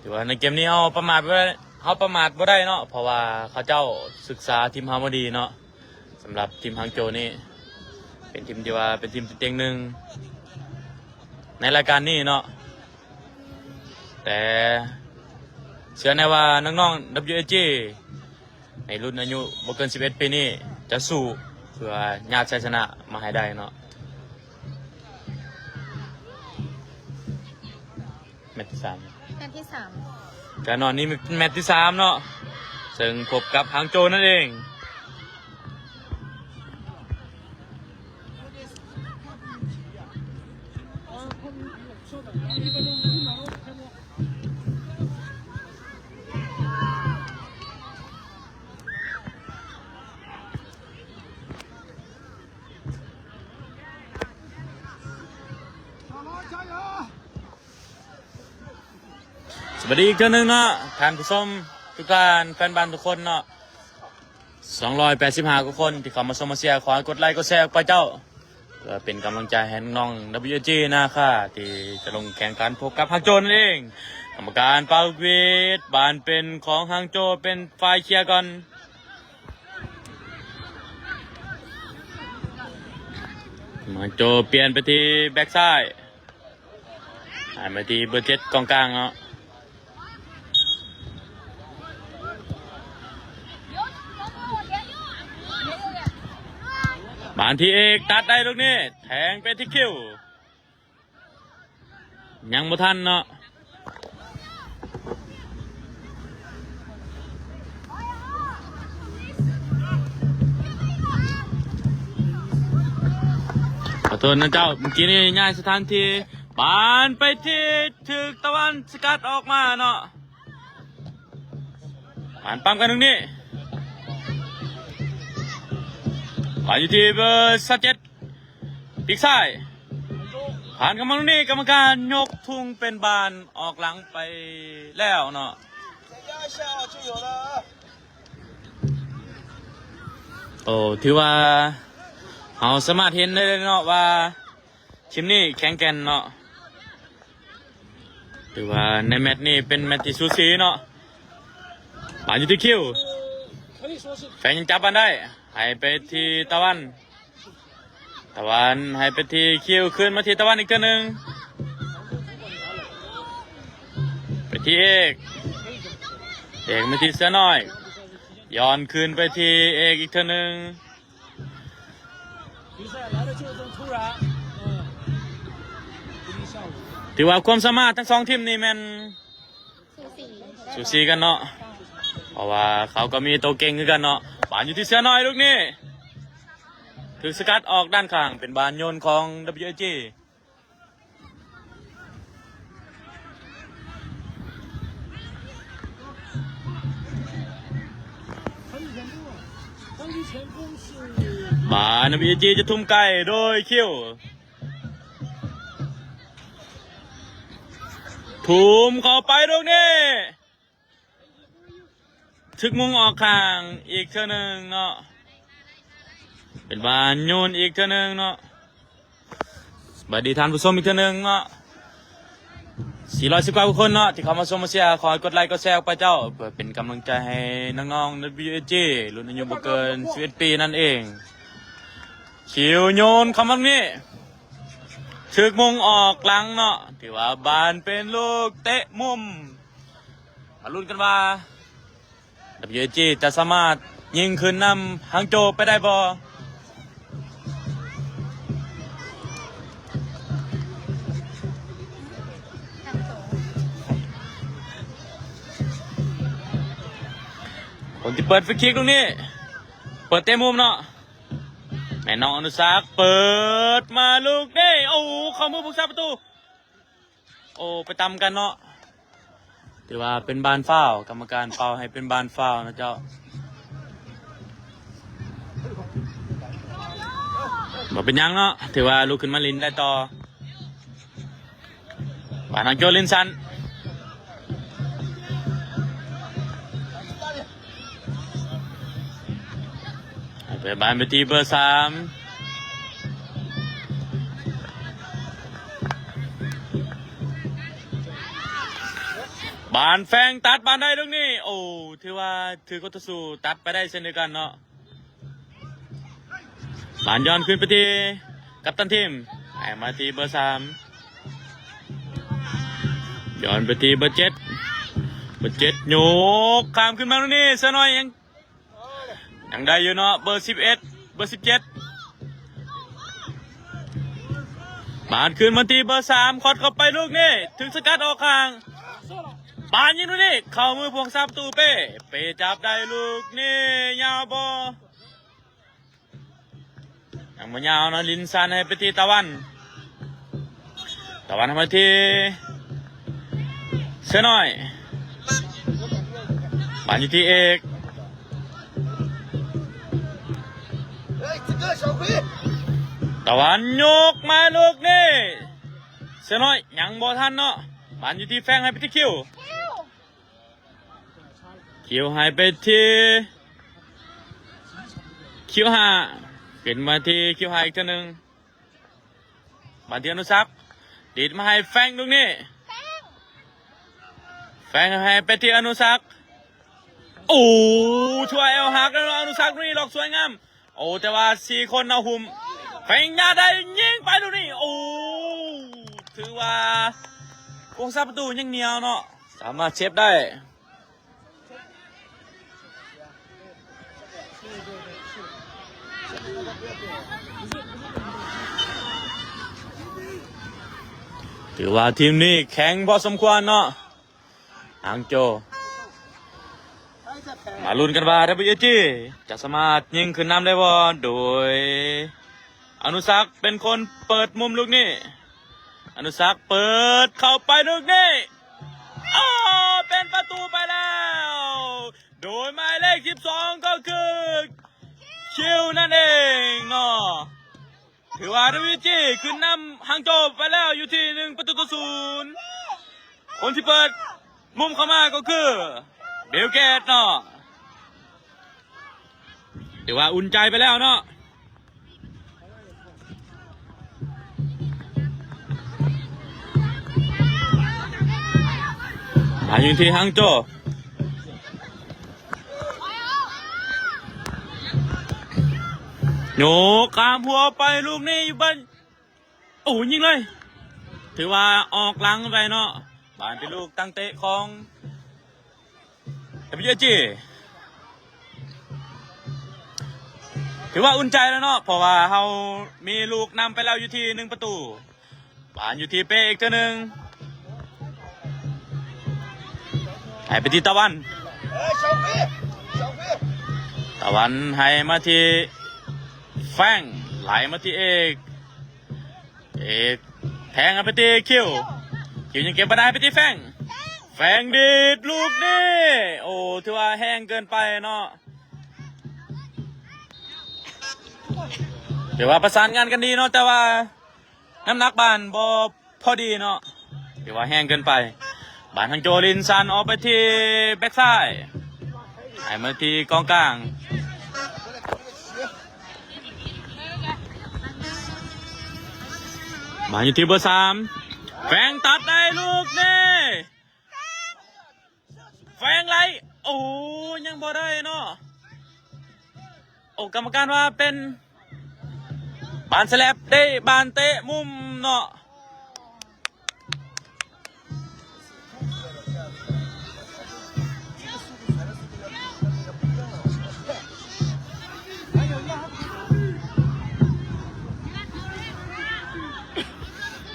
ຖືວ່າໃນເກມນີ້ເຮົາປະໝາດບໍ່ໄດ້ ເຮົາປະໝາດບໍ່ໄດ້ເນາະ ເພາະວ່າເຂົາເຈົ້າສຶກສາທີມເຮົາມາດີເນາະ. ສຳລັບທີມຮາງໂຈນີ້ ເປັນທີມທີ່ວ່າເປັນທີມທີ່ເຕັງໜຶ່ງໃນລາຍການນີ້ເນາະ ແຕ່ເຊື່ອແນ່ວ່ານ້ອງໆ WAG ໃນລຸ້ນອາຍຸບໍ່ເກີນສິບເອັດປີນີ້ ຈະສູ້ເພື່ອຍາດໄຊຊະນະມາໃຫ້ໄດ້ເນາະ. ແມັດທີສາມ ແມັດທີສາມ ກະນອນນີ້ແມັດທີສາມເນາະ ເຊິ່ງພົບກັບຮາງໂຈນັ້ນເອງ. ສະບາຍດີອີກເທື່ອໜຶ່ງເນາະ ທ່ານຜູ້ຊົມທຸກທ່ານ ແຟນບານທຸກຄົນເນາະ ສອງຮ້ອຍແປດສິບຫ້າກວ່າຄົນທີ່ເຂົ້າມາຊົມມາເຊຍ ຂໍໃຫ້ກົດໄລກົດແຊອອກໄປເຈົ້າ ເພື່ອເປັນກຳລັງໃຈໃຫ້ນ້ອງໆ WAG ນາຄາ ທີ່ຈະລົງແຂ່ງຂັນພົບກັບຮາງໂຈນັ້ນເອງ. ກຳມະການເປົ່າຫວີດ ບານເປັນຂອງຮາງໂຈ ເປັນຝ່າຍເຄຍກ່ອນ. ຮາງໂຈປ່ຽນໄປທີ່ແບັກຊ້າຍ ໃຫ້ມາທີ່ເບີເຈັດກອງກາງເນາະ ບານທີ່ເອກຕັດໄດ້ລູກນີ້ ແທງໄປທີ່ຄິວ ຍັງບໍ່ທັນເນາະ. ຂໍໂທດນະເຈົ້າ ເມື່ອກີ້ນີ້ຍ້າຍສະຖານທີ່ ບານໄປທີ່ ຖືກຕາວັນສະກັດອອກມາເນາະ. ບານປ້ຳກັນຕົງນີ້ ບານຢູ່ທີ່ເບີຊາວເຈັດ ປີກຊ້າຍ ຜ່ານເຂົ້າມາຕົງນີ້ ກຳມະການຍົກທຸງເປັນບານອອກຫຼັງໄປແລ້ວເນາະ. ໂອ້ ຖືວ່າເຮົາສາມາດເຫັນໄດ້ເລີຍເນາະວ່າທີມນີ້ແຂງແກ່ນເນາະ. ຖືວ່າໃນແມັດນີ້ເປັນແມັດທີ່ສູສີເນາະ. ບານຢູ່ທີ່ຄິວ ແຟງຍັງຈັບບານໄດ້ ໃຫ້ໄປທີ່ຕາວັນ ຕາວັນໃຫ້ໄປທີ່ຄິວ ຄືນມາທີ່ຕາວັນອີກເທື່ອໜຶ່ງ ໄປທີ່ເອກ ເອກມາທີ່ເສືອນ້ອຍ ຍ້ອນຄືນໄປທີ່ເອກອີກເທື່ອໜຶ່ງ. ຖືວ່າຄວາມສາມາດທັງສອງທີມນີ້ແມ່ນ ສູສີ ສູສີກັນເນາະ ເພາະວ່າເຂົາກໍມີໂຕເກັ່ງຄືກັນເນາະ. ບານຢູ່ທີ່ເສືອນ້ອຍລູກນີ້ ຖືກສະກັດອອກດ້ານຂ້າງ ເປັນບານໂຍນຂອງ WAG. ບານ WAG ຈະທຸ່ມໄກໂດຍຄິວ ທຸ່ມເຂົ້າໄປລູກນີ້ ຖືກມຸງອອກຂ້າງອີກເທື່ອໜຶ່ງເນາະ ເປັນບານໂຍນອີກເທື່ອໜຶ່ງເນາະ. ສະບາຍດີທ່ານຜູ້ຊົມອີກເທື່ອໜຶ່ງເນາະ ສີ່ຮ້ອຍສິບເກົ້າຄົນເນາະ ທີ່ເຂົ້າມາຊົມມາເຊຍ ຂໍໃຫ້ກົດໄລກົດແຊອອກໄປເຈົ້າ ເພື່ອເປັນກຳລັງໃຈໃຫ້ນ້ອງໆ WAG ລຸ້ນອາຍຸບໍ່ເກີນສິບເອັດປີນັ້ນເອງ. ຄິວໂຍນເຂົ້າມານີ້ ຖືກມຸງອອກຫຼັງເນາະ ຖືວ່າບານເປັນລູກເຕະມຸມ. ມາລຸ້ນກັນວ່າ WAG ຈະສາມາດຍິງຂຶ້ນນຳຮັງໂຈໄປໄດ້ບໍ່? ຄົນທີ່ເປີດຟຣີຄິກລູກນີ້ ເປີດເຕະມຸມເນາະ ແມ່ນນ້ອງອະນຸສັກ ເປີດມາລູກນີ້ ໂອ້ ເຂົ້າມືຜູ້ຮັກສາປະຕູ. ໂອ້ ໄປຕຳກັນເນາະ ຖືວ່າເປັນບານຟາວ ກຳມະການເປົ່າໃຫ້ເປັນບານຟາວນະເຈົ້າ. ບໍ່ເປັນຫຍັງເນາະ ຖືວ່າລຸກຂຶ້ນມາຫຼິ້ນໄດ້ຕໍ່. ບານທາງໂຈລິນສັນ ໃຫ້ເປີດບານໄປທີ່ເບີສາມ. ບານແຟງຕັດບານໄດ້ລູກນີ້ ໂອ້ ຖືວ່າຖືກຄູ່ຕໍ່ສູ້ຕັດໄປໄດ້ເຊັ່ນດຽວກັນເນາະ. ບານຍ້ອນຄືນໄປທີ່ກັບຕັນທີມ ໃຫ້ມາທີ່ເບີສາມ ຍ້ອນໄປທີ່ເບີເຈັດ ເບີເຈັດຍົກຂ້າມຂຶ້ນມາລູກນີ້ ເສືອນ້ອຍຍັງ ຍັງໄດ້ຢູ່ເນາະ ເບີສິບເອັດ ເບີສິບເຈັດ ບານຄືນມາທີ່ເບີສາມ ຄອດເຂົ້າໄປລູກນີ້ ຖືກສະກັດອອກຂ້າງ ບານຍິງລູກນີ້ ເຂົ້າມືຜູ້ຮັກສາປະຕູເປ້ ເປ້ຈັບໄດ້ລູກນີ້ ຍາວບໍ່? ຍັງບໍ່ຍາວເນາະ ລິນຊັນໃຫ້ໄປທີ່ຕາວັນ ຕາວັນໃຫ້ມາທີ່ເສືອນ້ອຍ ບານຢູ່ທີ່ເອກ ຕາວັນຍົກມາລູກນີ້ ເສືອນ້ອຍຍັງບໍ່ທັນເນາະ ບານຢູ່ທີ່ແຟງໃຫ້ໄປທີ່ຄິວ ຄິວໃຫ້ໄປທີ່ຄິວຫ້າ ຂຶ້ນມາທີ່ຄິວຫ້າອີກເທື່ອໜຶ່ງ ມາທີ່ອະນຸສັກ ດີດມາໃຫ້ແຟງລູກນີ້ ແຟງໃຫ້ໄປທີ່ອະນຸສັກ ໂອ້ ຖືວ່າແອວຫັກແລ້ວ ອະນຸສັກລູກນີ້ລັອກສວຍງາມ ໂອ້ ແຕ່ວ່າສີ່ຄົນເນາະຫຸ້ມ ແຟງຍາໄດ້ຍິງໄປລູກນີ້ ໂອ້ ຖືວ່າຜູ້ຮັກສາປະຕູຍັງໜຽວເນາະ ສາມາດເຊບໄດ້ ຖືວ່າທີມນີ້ແຂງພໍສົມຄວນເນາະ ຫາງໂຈ ມາລຸ້ນກັນວ່າ WG ຈະສາມາດຍິງຂຶ້ນນຳໄດ້ບໍ່ ໂດຍ ອະນຸສັກເປັນຄົນເປີດມຸມລູກນີ້ ອະນຸສັກເປີດເຂົ້າໄປລູກນີ້ ໂອ້ ເປັນປະຕູໄປແລ້ວ ໂດຍໝາຍເລກສິບສອງ ກໍຄື ຄິວ ນັ້ນເອງເນາະ ຖືວ່າ WG ຂຶ້ນນຳຫາງໂຈໄປແລ້ວຢູ່ທີ່ໜຶ່ງປະຕູຕໍ່ສູນ ຄົນທີ່ເປີດມຸມເຂົ້າມາກໍຄື ບິວເກດເນາະ ຖືວ່າອຸ່ນໃຈໄປແລ້ວເນາະ ມາຢູ່ທີ່ຫາງໂຈ ໂຍກຂ້າມຫົວໄປລູກນີ້ຢູ່ບ້ານ ໂອ້ ຍິງເລີຍ ຖືວ່າອອກຫຼັງໄປເນາະ ບານເປັນລູກຕັ້ງເຕະຂອງ WG ຖືວ່າອຸ່ນໃຈແລ້ວເນາະ ເພາະວ່າເຮົາມີລູກນຳໄປແລ້ວຢູ່ທີ່ໜຶ່ງປະຕູ ບານຢູ່ທີ່ເປ້ອີກເທື່ອໜຶ່ງ ໃຫ້ໄປທີ່ຕາວັນ ຕາວັນໃຫ້ມາທີ່ແຟງ ໄຫຼມາທີ່ເອກ ເອກແທງໃຫ້ໄປທີ່ຄິວ ຄິວຍັງເກັບບໍ່ໄດ້ ໄປທີ່ແຟງ ແຟງດີດລູກນີ້ ໂອ້ ຖືວ່າແຮງເກີນໄປເນາະ ຖືວ່າປະສານງານກັນດີເນາະ ແຕ່ວ່າ ນ້ຳໜັກບານບໍ່ພໍດີເນາະ ຖືວ່າແຮງເກີນໄປ ບານທາງໂຈລິນຊັນອອກໄປທີ່ແບັກຊ້າຍ ໃຫ້ມາທີ່ກອງກາງ ມາຢູ່ທີ່ເບີສາມ ແຟງຕັດໄດ້ລູກນີ້ ແຟງໄລ່ ໂອ້ ຍັງບໍ່ໄດ້ເນາະ ໂອ້ ກຳມະການວ່າເປັນບານສະແລັບເດ້ ບານເຕະມຸມເນາະ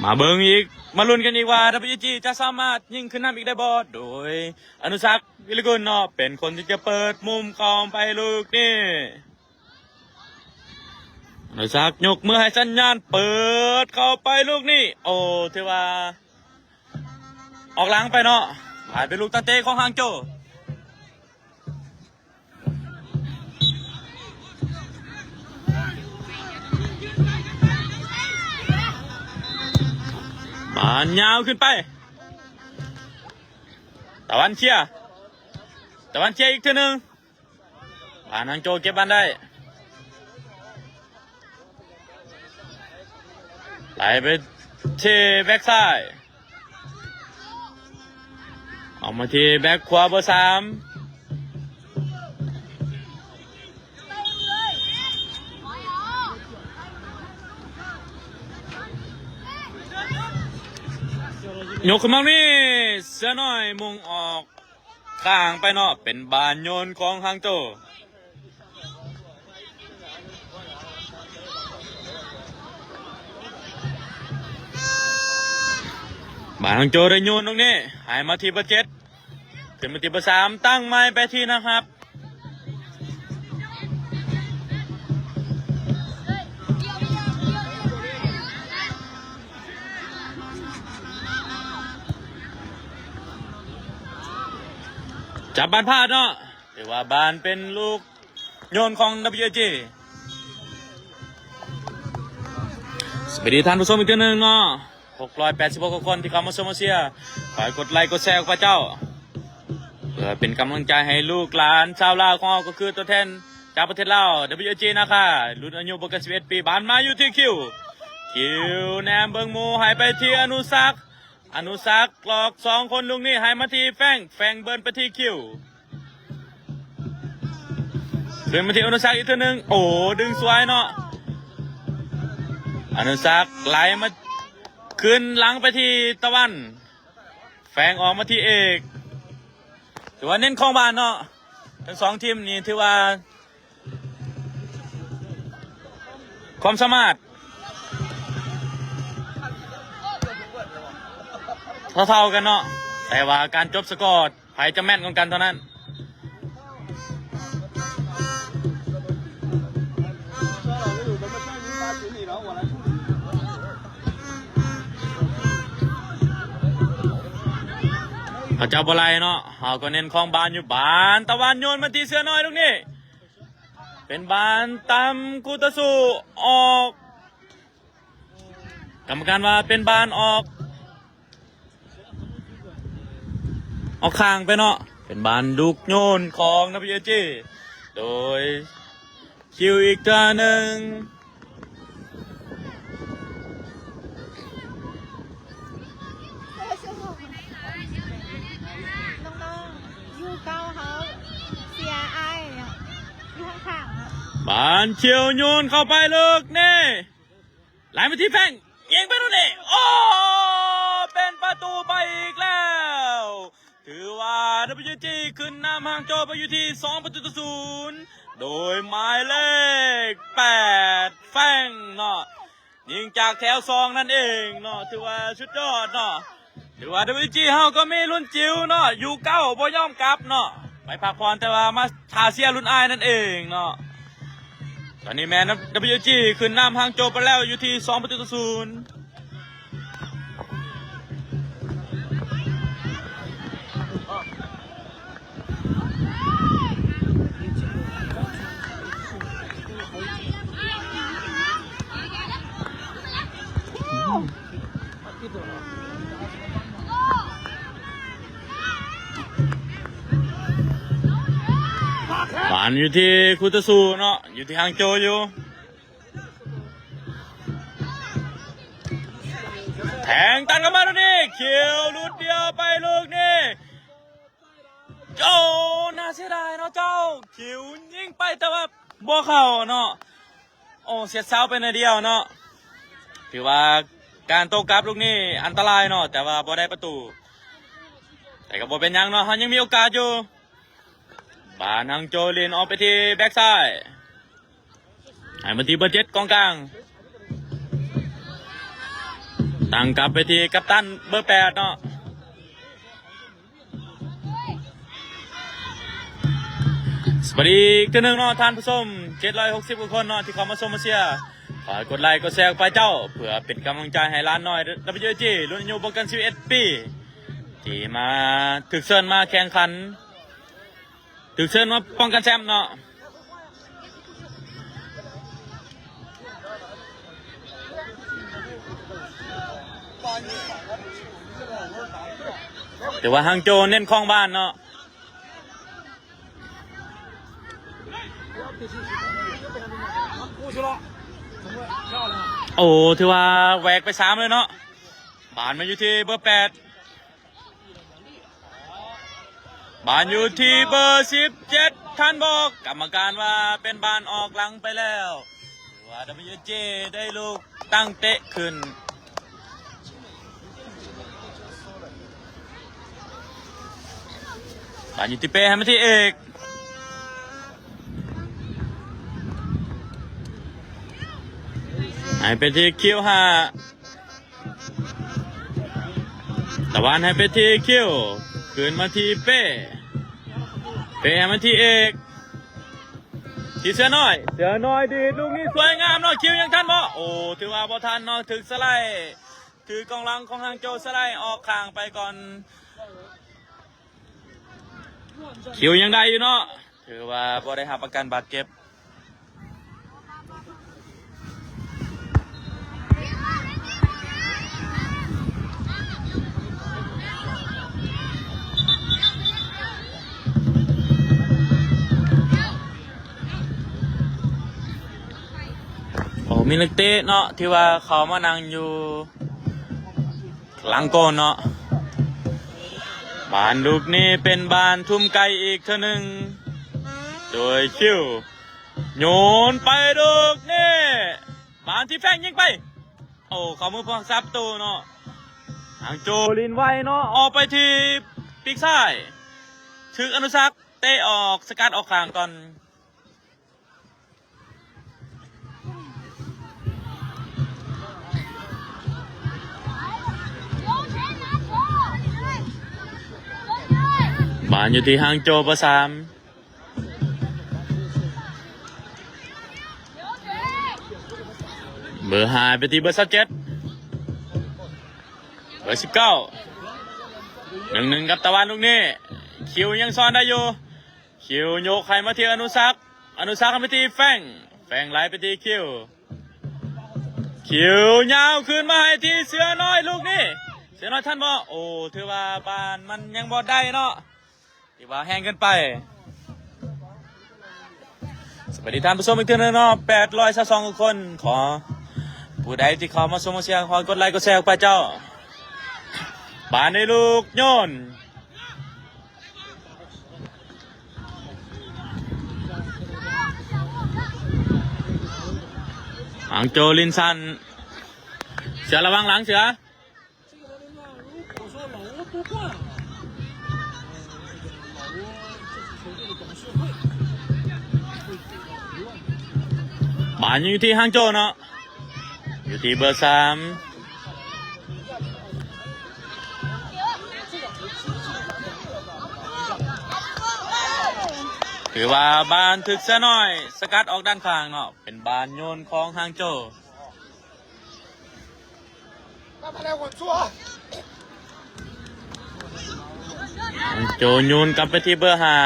ມາເບິ່ງອີກ ມາລຸ້ນກັນອີກວ່າ WG ຈະສາມາດຍິງຂຶ້ນນຳອີກໄດ້ບໍ່ ໂດຍ ອະນຸສັກ ວິລະກຸນເນາະ ເປັນຄົນທີ່ຈະເປີດມຸມເຂົ້າໄປລູກນີ້ ອະນຸສັກຍົກມືໃຫ້ສັນຍານ ເປີດເຂົ້າໄປລູກນີ້ ໂອ້ ຖືວ່າອອກຫຼັງໄປເນາະ ບານເປັນລູກຕັ້ງເຕະຂອງຫາງໂຈ ບານຍາວຂຶ້ນໄປ ຕາວັນເຄຍ ຕາວັນເຄຍອີກເທື່ອໜຶ່ງ ບານຫາງໂຈເກັບບານໄດ້ ໄຫຼໄປທີ່ແບັກຊ້າຍ ມ ອອກມາທີ່ແບັກຂວາເບີສາມ ຍົກຂຶ້ນມານີ້ ເສືອນ້ອຍມຸງອອກຂ້າງໄປເນາະ ເປັນບານໂຍນຂອງຫາງໂຈ. ບານຂອງໂຈໄດ້ໂຍນຕົງນີ້ ໃຫ້ມາທີ່ເບີເຈັດ ຂຶ້ນມາທີ່ເບີສາມ ຕັ້ງໃໝ່ໄປທີ່ນະຮັບ ຈັບບານພາດເນາະ ຖືວ່າບານເປັນລູກໂຍນຂອງ WAG. ສະບາຍດີທ່ານຜູ້ຊົມອີກເທື່ອໜຶ່ງເນາະ ຫົກຮ້ອຍແປດສິບຫົກຄົນທີ່ເຂົ້າມາຊົມມາເຊຍ ຝາກກົດໄລກົດແຊອອກໄປເຈົ້າ ເພື່ອເປັນກຳລັງໃຈໃຫ້ລູກຫຼານຊາວລາວຂອງເຮົາ ກໍຄືຕົວແທນຈາກປະເທດລາວ WAG ນາຄາ ລຸ້ນອາຍຸບໍ່ເກີນສິບເອັດປີ ບານມາຢູ່ທີ່ຄິວ ຄິວແນມເບິ່ງໝູ່ ໃຫ້ໄປທີ່ອະນຸສັກ ອະນຸສັກຫຼອກສອງຄົນ ລູກນີ້ໃຫ້ມາທີ່ແຟງ ແຟງເບີນໄປທີ່ຄິວ ຂຶ້ນມາທີ່ອະນຸສັກອີກເທື່ອໜຶ່ງ ໂອ້ ດຶງສວຍເນາະ ອະນຸສັກໄຫຼມາ ຄືນຫຼັງໄປທີ່ຕາວັນ ແຟງອອກມາທີ່ເອກ ຖືວ່າເນັ້ນຄອງບານເນາະ ທັງສອງທີມນີ້ຖືວ່າ ຄວາມສາມາດເທົ່າໆກັນເນາະ ແຕ່ວ່າການຈົບສະກໍ ໃຜຈະແມ່ນກວ່າກັນເທົ່ານັ້ນ ເຂົາເຈົ້າບໍ່ໄລ່ເນາະ ເຮົາກໍເນັ້ນຄອງບານຢູ່ ບານຕາວັນໂຍນມາທີ່ເສືອນ້ອຍລູກນີ້ ເປັນບານຕາມຄູ່ຕໍ່ສູ້ອອກ ກຳມະການວ່າເປັນບານອອກ ອອກຂ້າງໄປເນາະ ເປັນບານລູກໂຍນຂອງ WAG ໂດຍຄິວອີກເທື່ອໜຶ່ງ ນ້ອງໆ ຢູ່ເກົ່າເຮົາເຊຍອ້າຍຢູ່ຂ້າງໆ ບານຂຽວໂຍນເຂົ້າໄປເລິກນີ້ ໄຫຼມາທີ່ແຟງ ຍິງໄປໂດນເອ ໂອ້ ເປັນປະຕູໄປອີກແລ້ວ ຖືວ່າ WAG ຂຶ້ນນຳຫາງໂຈໄປຢູ່ທີ່ສອງປະຕູຕໍ່ສູນ ໂດຍໝາຍເລກແປດ ແຟງເນາະ ຍິງຈາກແຖວສອງນັ້ນເອງເນາະ ຖືວ່າສຸດຍອດເນາະ ຖືວ່າ WAG ເຮົາກໍມີລຸ້ນຈິວເນາະ ຢູ່ເກົ່າບໍ່ຍອມກັບເນາະ ໄປພັກຜ່ອນ ແຕ່ວ່າມາຖ້າເຊຍລຸ້ນອ້າຍນັ້ນເອງເນາະ ຕອນນີ້ແມ່ນ WAG ຂຶ້ນນຳຫາງໂຈໄປແລ້ວຢູ່ທີ່ສອງປະຕູຕໍ່ສູນ. ບານຢູ່ທີ່ຄູ່ຕໍ່ສູ້ເນາະ ຢູ່ທີ່ຫາງໂຈຢູ່ ແທງຕັດເຂົ້າມາລູກນີ້ ຂຽວຫຼຸດດຽວໄປລູກນີ້ ໂອ້ ໜ້າເສຍດາຍເນາະເຈົ້າ ຂຽວຍິງໄປແຕ່ວ່າບໍ່ເຂົ້າເນາະ ໂອ້ ສຽດເສົາໄປໜ້ອຍດຽວເນາະ ຖືວ່າການໂຕ້ກັບລູກນີ້ອັນຕະລາຍເນາະ ແຕ່ວ່າບໍ່ໄດ້ປະຕູ ແຕ່ກໍບໍ່ເປັນຫຍັງເນາະ ເຮົາຍັງມີໂອກາດຢູ່ ບານຫາງໂຈຫຼິ້ນອອກໄປທີ່ແບັກຊ້າຍ ໃຫ້ມາທີ່ເບີເຈັດກອງກາງ ຕັ້ງກັບໄປທີ່ກັບຕັນເບີແປດເນາະ ສະບາຍດີອີກເທື່ອໜຶ່ງເນາະທ່ານຜູ້ຊົມ ເຈັດຮ້ອຍຫົກສິບກວ່າຄົນເນາະ ທີ່ເຂົ້າມາຊົມມາເຊຍ ຝາກກົດໄລກົດແຊອອກໄປເຈົ້າ ເພື່ອເປັນກຳລັງໃຈໃຫ້ຫຼານນ້ອຍ WAG ລຸ້ນອາຍຸບໍ່ເກີນສິບເອັດປີ ທີ່ມາ ຖືກເຊີນມາແຂ່ງຂັນ ຖືກເຊີນມາປ້ອງກັນແຊ້ມເນາະ ແຕ່ວ່າຫາງໂຈເນັ້ນຄອງບານເນາະ ໂອ້ ຖືວ່າແຫວກໄປສາມເລີຍເນາະ ບານມາຢູ່ທີ່ເບີແປດ ບານຢູ່ທີ່ເບີສິບເຈັດ ທ່ານບອກ ກຳມະການວ່າເປັນບານອອກຫຼັງໄປແລ້ວ ຖືວ່າ WJ ໄດ້ລູກຕັ້ງເຕະຂຶ້ນ. ບານຢູ່ທີ່ເປ້ ໃຫ້ມາທີ່ເອກ ໃຫ້ໄປທີ່ຄິວຫ້າ ຕະວັນໃຫ້ໄປທີ່ຄິວ ຄືນມາທີ່ເປ້ ເປ້ໃຫ້ມາທີ່ເອກ ທີ່ເສືອນ້ອຍ ເສືອນ້ອຍດີດລູກນີ້ສວຍງາມເນາະ ຄິວຍັງທັນບໍ່? ໂອ້ ຖືວ່າບໍ່ທັນເນາະ ຖືກສະໄລ ຖືກອງຫຼັງຂອງຫາງໂຈສະໄລອອກຂ້າງໄປກ່ອນ ຄິວຍັງໄດ້ຢູ່ເນາະ ຖືວ່າບໍ່ໄດ້ຮັບອາການບາດເຈັບ. ໂອ້ ມີນັກເຕະເນາະ ທີ່ວ່າເຂົ້າມານັ່ງຢູ່ຫຼັງໂກນເນາະ. ບານລູກນີ້ເປັນບານທຸ່ມໄກອີກເທື່ອໜຶ່ງ ໂດຍຄິວ ໂຍນໄປລູກນີ້ ບານທີ່ແຟງຍິງໄປ ໂອ້ ເຂົ້າມືຜູ້ຮັກສາປະຕູເນາະ ຫາງໂຈຫຼິ້ນໄວເນາະ ອອກໄປທີ່ປີກຊ້າຍ ຖືກອະນຸສັກເຕະອອກ ສະກັດອອກຂ້າງກ່ອນ. ບານຢູ່ທີ່ຫາງໂຈເບີສາມ ເບີຫ້າໄປທີ່ເບີຊາວເຈັດ ເບີສິບເກົ້າ ໜຶ່ງໜຶ່ງ ກັບຕາວັນລູກນີ້ ຄິວຍັງຊ້ອນໄດ້ຢູ່ ຄິວຍົກໃຫ້ມາທີ່ອະນຸສັກ ອະນຸສັກໃຫ້ມາທີ່ແຟງ ແຟງໄຫຼໄປທີ່ຄິວ ຄິວຍາວຄືນມາໃຫ້ທີ່ເສືອນ້ອຍລູກນີ້ ເສືອນ້ອຍທັນບໍ່? ໂອ້ ຖືວ່າບານມັນຍັງບໍ່ໄດ້ເນາະ ຖືວ່າແຮງເກີນໄປ. ສະບາຍດີທ່ານຜູ້ຊົມອີກເທື່ອໜຶ່ງເນາະ ແປດຮ້ອຍຊາວສອງຄົນ ຂໍຜູ້ໃດທີ່ເຂົ້າມາຊົມມາເຊຍ ຂໍກົດໄລກົດແຊອອກໄປເຈົ້າ. ບານໃນລູກໂຍນ ຫາງໂຈລິນຊັນ ເສືອລະວັງຫຼັງເສືອ. ບານຍັງຢູ່ທີ່ຫາງໂຈເນາະ ຢູ່ທີ່ເບີສາມ ຖືວ່າບານຖືກເສືອນ້ອຍສະກັດອອກດ້ານຂ້າງເນາະ ເປັນບານໂຍນຂອງຫາງໂຈ. ໂຈໂຍນກັບໄປທີ່ເບີຫ້າ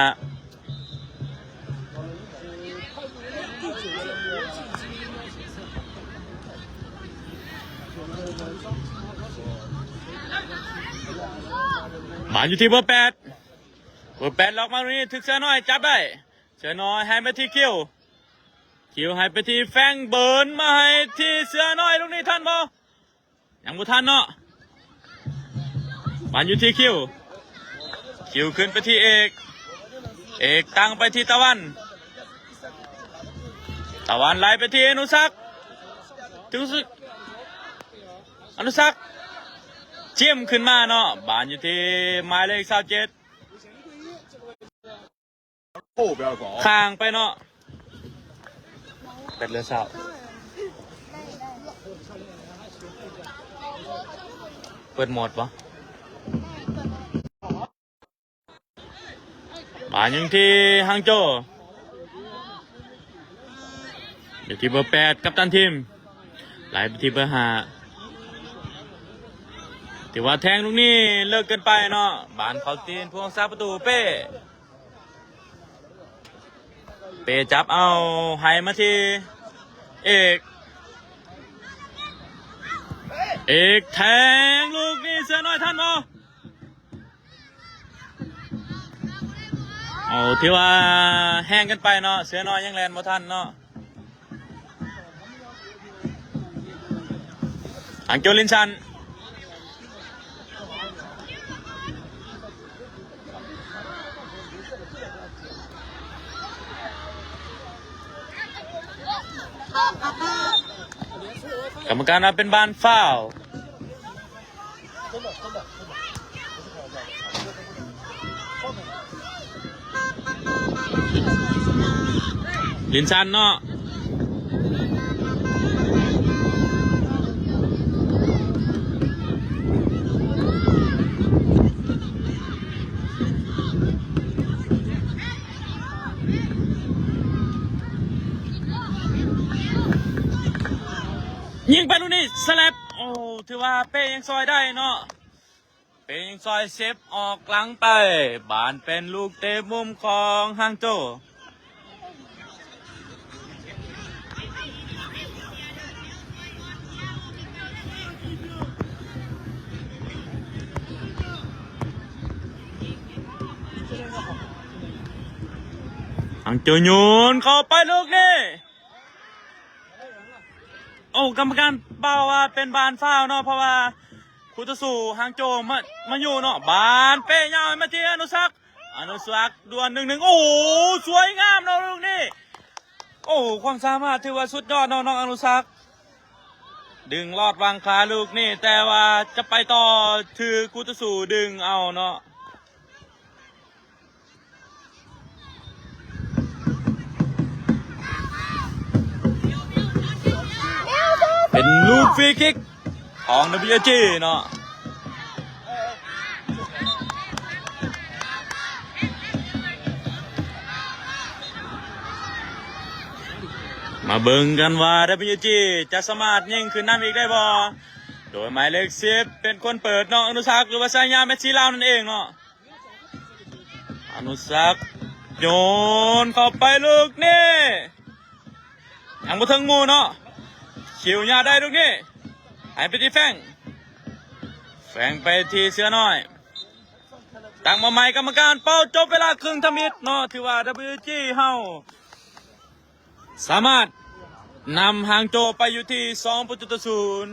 ບານຢູ່ທີ່ເບີແປດ ເບີແປດລັອກມາ ນີ້ຖືກເສືອນ້ອຍຈັບໄດ້ ເສືອນ້ອຍໃຫ້ມາທີ່ຄິວ ຄິວໃຫ້ໄປທີ່ແຟງ ເບີນມາໃຫ້ທີ່ເສືອນ້ອຍ ລູກນີ້ທັນບໍ່? ຍັງບໍ່ທັນເນາະ ບານຢູ່ທີ່ຄິວ ຄິວຂຶ້ນໄປທີ່ເອກ ເອກຕັ້ງໄປທີ່ຕາວັນ ຕາວັນໄຫຼໄປທີ່ອະນຸສັກ ອະນຸສັກ ຈິ້ມຂຶ້ນມາເນາະ ບານຢູ່ທີ່ໝາຍເລກຊາວເຈັດ ຂ້າງໄປເນາະ ແປດເຫຼືອຊາວ ເປີດໂໝດບໍ່? ບານຍັງທີ່ຫາງໂຈ ຢູ່ທີ່ເບີແປດ ກັບຕັນທີມ ໄຫຼໄປທີ່ເບີຫ້າ ຖືວ່າແທງລູກນີ້ເລິກເກີນໄປເນາະ ບານເຂົ້າຕີນຜູ້ຮັກສາປະຕູເປ້ ເປ້ຈັບເອົາ ໃຫ້ມາທີ່ເອກ ເອກແທງລູກນີ້ ເສືອນ້ອຍທັນບໍ່? ໂອ້ ຖືວ່າແຮງເກີນໄປເນາະ ເສືອນ້ອຍຍັງແລ່ນບໍ່ທັນເນາະ ຫາງໂຈລິນຊັນ. ກຳມະການວ່າເປັນບານຟາວ. ຫຼິ້ນສັ້ນເນາະ. ຍິງໄປລູກນີ້ສະແລັບ ໂອ້ ຖືວ່າເປ້ຍັງຊ່ອຍໄດ້ເນາະ ເປ້ຍັງຊ່ອຍເຊບອອກຫຼັງໄປ ບານເປັນລູກເຕະມຸມຂອງຮ່າງໂຈ. ຮ່າງໂຈໂຍນເຂົ້າໄປລູກນີ້ ໂອ້ ກຳມະການເປົ່າວ່າເປັນບານຟາວເນາະ ເພາະວ່າຄູ່ຕໍ່ສູ້ຮ່າງໂຈມາ ມາຢູ່ເນາະ ບານເປ້ຍາວໃຫ້ມາທີ່ອະນຸສັກ ອະນຸສັກດວນໜຶ່ງໜຶ່ງ ໂອ້ ສວຍງາມເນາະລູກນີ້ ໂອ້ ຄວາມສາມາດຖືວ່າສຸດຍອດເນາະ ນ້ອງອະນຸສັກ ດຶງລອດຫວ່າງຂາລູກນີ້ ແຕ່ວ່າຈະໄປຕໍ່ ຖືກຄູ່ຕໍ່ສູ້ດຶງເອົາເນາະ. ເປັນລູກຟຣີຄິກຂອງ ດັບເບິນຢູ ເອັສ ຈີ ເນາະ ມາເບິ່ງກັນວ່າ ດັບເບິນຢູ ເອັສ ຈີ ຈະສາມາດຍິງຂຶ້ນນຳອີກໄດ້ບໍ່ ໂດຍໝາຍເລກສິບເປັນຄົນເປີດເນາະ ອະນຸສັກ ຫຼືວ່າສາຍາແມັດຊີລາວນັ້ນເອງເນາະ. ອະນຸສັກໂຍນເຂົ້າໄປລູກນີ້ ຍັງບໍ່ເຖິງໝູ່ເນາະ ຄິວຍາໄດ້ລູກນີ້ ໃຫ້ໄປທີ່ແຟງ ແຟງໄປທີ່ເສືອນ້ອຍ ຕັ້ງມາໃໝ່ ກຳມະການເປົ່າ ຈົບເວລາເຄິ່ງທຳອິດເນາະ ຖືວ່າ ດັບເບິນຢູ ເອັສ ຈີ ເຮົາ ສາມາດນຳຮ່າງໂຈໄປຢູ່ທີ່ສອງປະຕູຕໍ່ສູນ.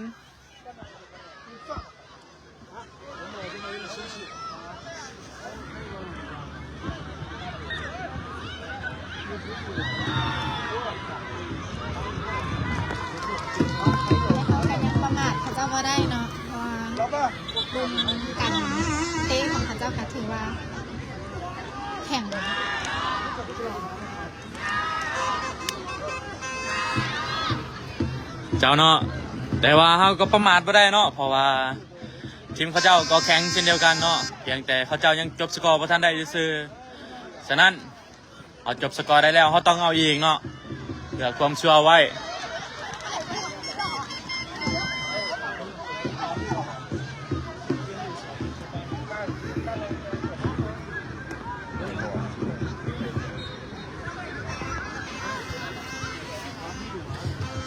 ເຮົາກໍຍັງປະໝາດເຂົາເຈົ້າບໍ່ໄດ້ເນາະ ເພາະວ່າເບິ່ງການເຕະຂອງເຂົາເຈົ້າກໍຖືວ່າແຂງ. ເຈົ້າເນາະ ແຕ່ວ່າເຮົາກໍປະໝາດບໍ່ໄດ້ເນາະ ເພາະວ່າທີມເຂົາເຈົ້າກໍແຂງເຊັ່ນດຽວກັນເນາະ ພຽງແຕ່ເຂົາເຈົ້າຍັງຈົບສະກໍບໍ່ທັນໄດ້ຊື່ໆ. ສະນັ້ນ ເຮົາຈົບສະກໍໄດ້ແລ້ວ ເຮົາຕ້ອງເອົາອີກເນາະ ເພື່ອຄວາມຊົວໄວ້.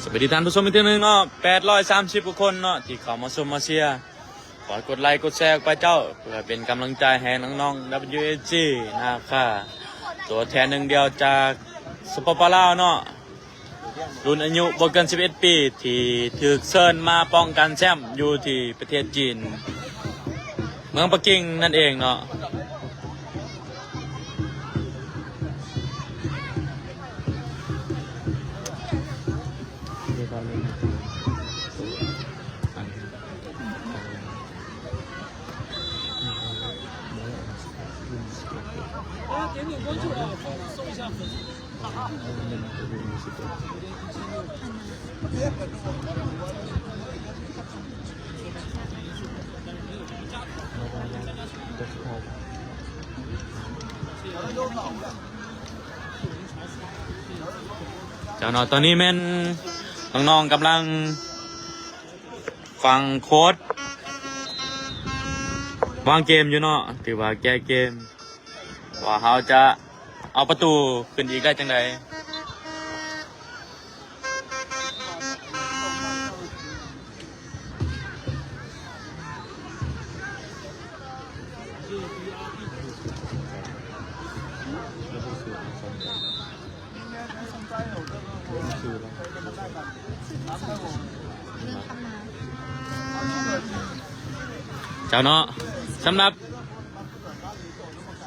ສະບາຍດີທ່ານຜູ້ຊົມອີກເທື່ອໜຶ່ງເນາະ ແປດຮ້ອຍສາມສິບກວ່າຄົນເນາະ ທີ່ເຂົ້າມາຊົມມາເຊຍ. ຝາກກົດໄລກົດແຊອອກໄປເຈົ້າ ເພື່ອເປັນກຳລັງໃຈໃຫ້ນ້ອງໆ ດັບເບິນຢູ ເອັສ ຈີ ນາຄາ ຕົວແທນໜຶ່ງດຽວຈາກ ສປປ ລາວເນາະ ລຸ້ນອາຍຸບໍ່ເກີນສິບເອັດປີ ທີ່ຖືກເຊີນມາປ້ອງກັນແຊ້ມຢູ່ທີ່ປະເທດຈີນ ເມືອງປັກກິ່ງນັ້ນເອງເນາະ. ເຈົ້າເນາະ ຕອນນີ້ແມ່ນນ້ອງໆກຳລັງຟັງໂຄດວາງເກມຢູ່ເນາະ ຖືວ່າແກ້ເກມ ວ່າເຮົາຈະເອົາປະຕູຂຶ້ນອີກໄດ້ຈັ່ງໃດ. ເຈົ້າເນາະ ສຳລັບ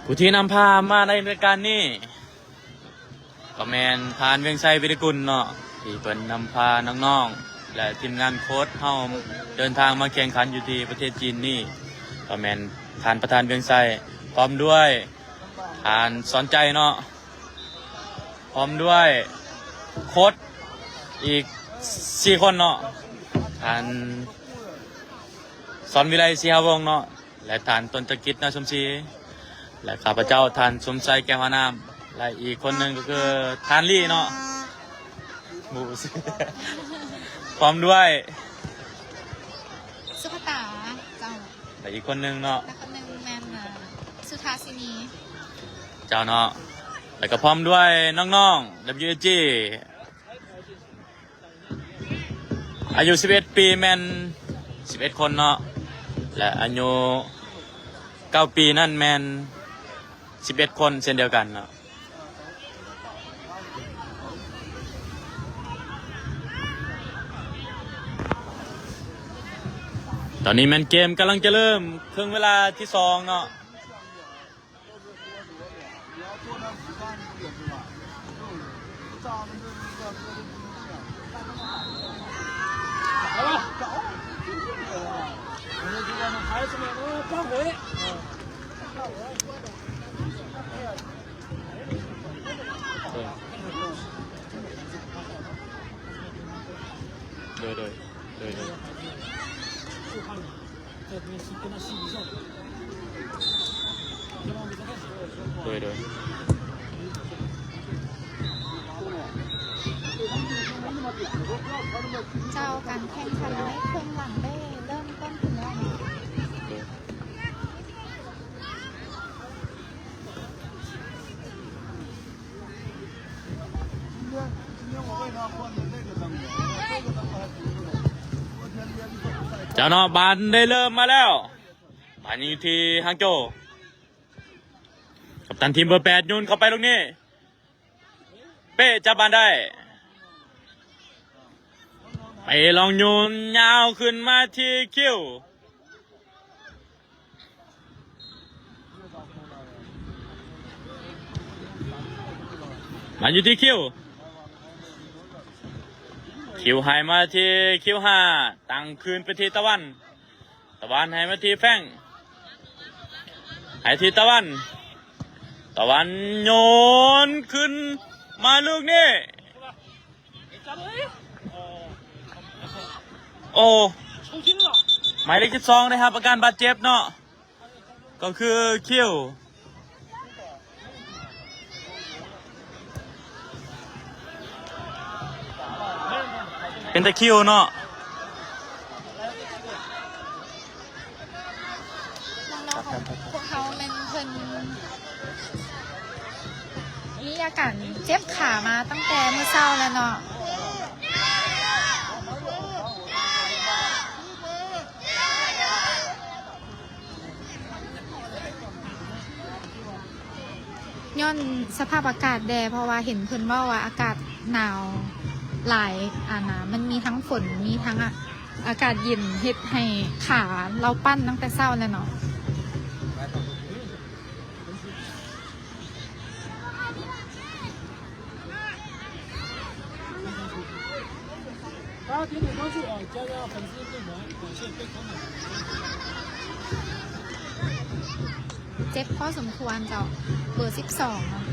ຜູ້ທີ່ນຳພາມາໃນລາຍການນີ້ ກໍແມ່ນທ່ານ ວຽງໄຊ ວິລິກຸນເນາະ ທີ່ເພິ່ນນຳພານ້ອງ ແລະ ທີມງານໂຄດເຮົາເດີນທາງມາແຂ່ງຂັນຢູ່ທີ່ປະເທດຈີນນີ້ ກໍແມ່ນທ່ານປະທານວຽງໄຊ ພ້ອມດ້ວຍທ່ານສອນໃຈເນາະ ພ້ອມດ້ວຍໂຄດອີກສີ່ຄົນເນາະ ທ່ານສອນວິໄລ ສີຫາວົງເນາະ ແລະ ທ່ານຕົ້ນຈັກກິດ ນາສົມສີ ແລະ ຂ້າພະເຈົ້າ ທ່ານສົມໄຊ ແກ້ວຫານາມ ແລະ ອີກຄົນໜຶ່ງກໍຄືທ່ານລີເນາະ ໝູ່ ພ້ອມດ້ວຍ ສຸພະຕາ ເຈົ້າ ແລະ ອີກຄົນໜຶ່ງເນາະ ແລະ ຄົນໜຶ່ງແມ່ນ ເອີ ສຸທາສິນີ ເຈົ້າເນາະ ແລະ ກໍພ້ອມດ້ວຍນ້ອງໆ WSG ອາຍຸສິບເອັດປີແມ່ນສິບເອັດຄົນເນາະ ແລະ ອາຍຸເກົ້າປີນັ້ນແມ່ນສິບເອັດຄົນເຊັ່ນດຽວກັນເນາະ. ຕອນນີ້ແມ່ນເກມກຳລັງຈະເລີ່ມ ເຄິ່ງເວລາທີສອງເນາະ. ໂດຍ ໂດຍ ໂດຍ ໂດຍ ໂດຍ ໂດຍ ໂດຍ ເຈົ້າ ການແຂ່ງຂັນໃນເຄິ່ງຫຼັງໄດ້ເລີ່ມຕົ້ນຂຶ້ນແລ້ວເນາະ. ໂດຍ ເຈົ້າເນາະ ບານໄດ້ເລີ່ມມາແລ້ວ ບານຢູ່ທີ່ຮາງໂຈ ກັບຕັນທີມເບີແປດ ໂຍນເຂົ້າໄປລູກນີ້ ເປ້ຈັບບານໄດ້ ເປ້ລອງໂຍນຍາວຂຶ້ນມາທີ່ຄິວ ມາຢູ່ທີ່ຄິວ ຄິວໃຫ້ມາທີ່ຄິວຫ້າ ຕັ້ງຄືນໄປທີ່ຕາວັນ ຕາວັນໃຫ້ມາທີ່ແຟງ ໃຫ້ທີ່ຕາວັນ ຕາວັນໂຍນຂຶ້ນມາລູກນີ້ ໂອ້ ໝາຍເລກສິບສອງໄດ້ຮັບອາການບາດເຈັບເນາະ ກໍຄືຄິວ ເປັນຕາຄິວເນາະ. ນ້ອງໆ ຂອງພວກເຮົາແມ່ນເພິ່ນມີອາການເຈັບຂາມາຕັ້ງແຕ່ມື້ເຊົ້າແລ້ວເນາະ. ຍ້ອນສະພາບອາກາດແດ່ ເພາະວ່າເຫັນເພິ່ນເວົ້າວ່າອາກາດໜາວຫຼາຍ ອັນນ່າ ມັນມີທັງຝົນ ມີທັງອາ ອາກາດເຢັນ ເຮັດໃຫ້ຂາລາວປັ່ນຕັ້ງແຕ່ເຊົ້າແລ້ວເນາະ. ເຈັບພໍສົມຄວນເຈົ້າ ເບີສິບສອງເນາະ.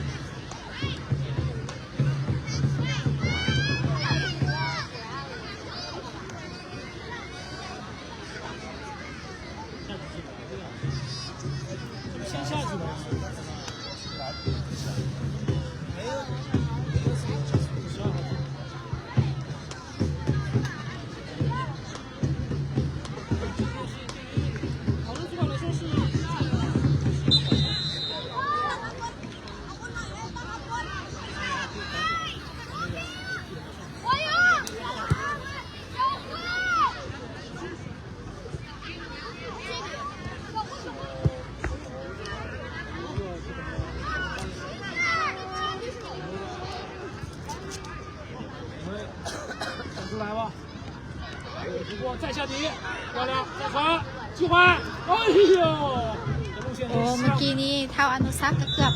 ໂອ້ ເມື່ອກີ້ນີ້ທ້າວອະນຸສັກກໍເກືອບ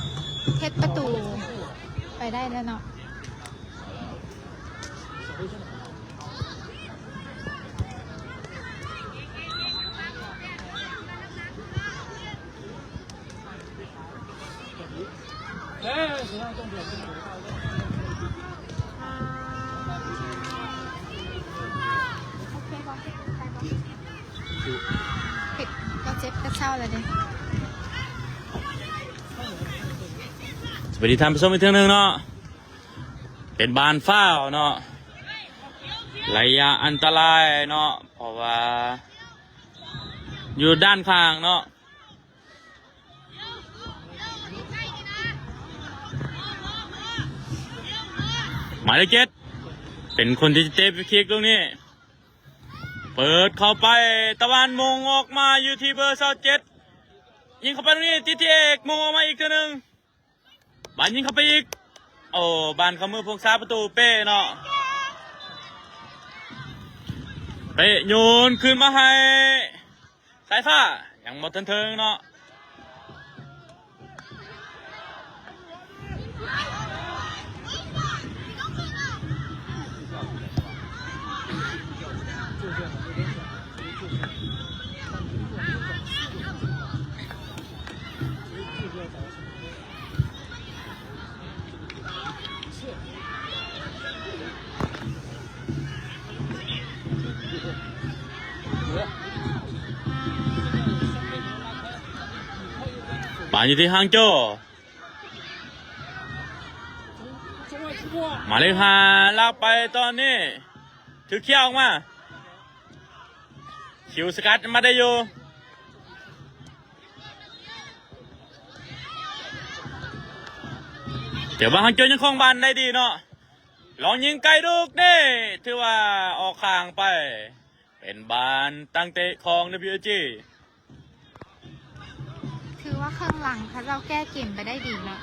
ເຮັດປະຕູໄປໄດ້ແລ້ວເນາະ. ເຈັບກະເຊົາແລ້ວເດ້. ສະບາຍດີທ່ານຜູ້ຊົມອີກເທື່ອໜຶ່ງເນາະ. ເປັນບານຟາວເນາະ ໄລຍະອັນຕະລາຍເນາະ ເພາະວ່າຢູ່ດ້ານຂ້າງເນາະ. ໝາຍເລກເຈັດ ເປັນຄົນທີ່ຈະເຕະຟຣີຄິກລູກນີ້ ເປີດເຂົ້າໄປ ຕາວັນ ມົງອອກມາຢູ່ທີ່ເບີຊາວເຈັດ ຍິງເຂົ້າໄປລູກນີ້ ຕິດທີ່ເອກ ມົງອອກມາອີກເທື່ອໜຶ່ງ. ບານຍິງເຂົ້າໄປອີກ ໂອ້ ບານເຂົ້າມືພວກສາປະຕູເປ້ເນາະ ເປ້ໂຍນຄືນມາໃຫ້ສາຍຟ້າ ຍັງບໍ່ທັນເຖິງເນາະ. ບານຢູ່ທີ່ຮາງໂຈ ໝາຍເລກຫ້າ ລາກໄປຕອນນີ້ ຖືກເຄຍອອກມາ ຄິວສະກັດມາໄດ້ຢູ່ ແຕ່ວ່າຮາງໂຈຍັງຄອງບານໄດ້ດີເນາະ ລອງຍິງໄກລູກນີ້ ຖືວ່າອອກຂ້າງໄປ ເປັນບານຕັ້ງເຕະຂອງ ດັບເບິນຢູເອຈີ. ຖືວ່າເຄິ່ງຫຼັງເຂົາເຈົ້າແກ້ເກມໄປໄດ້ດີເນາະ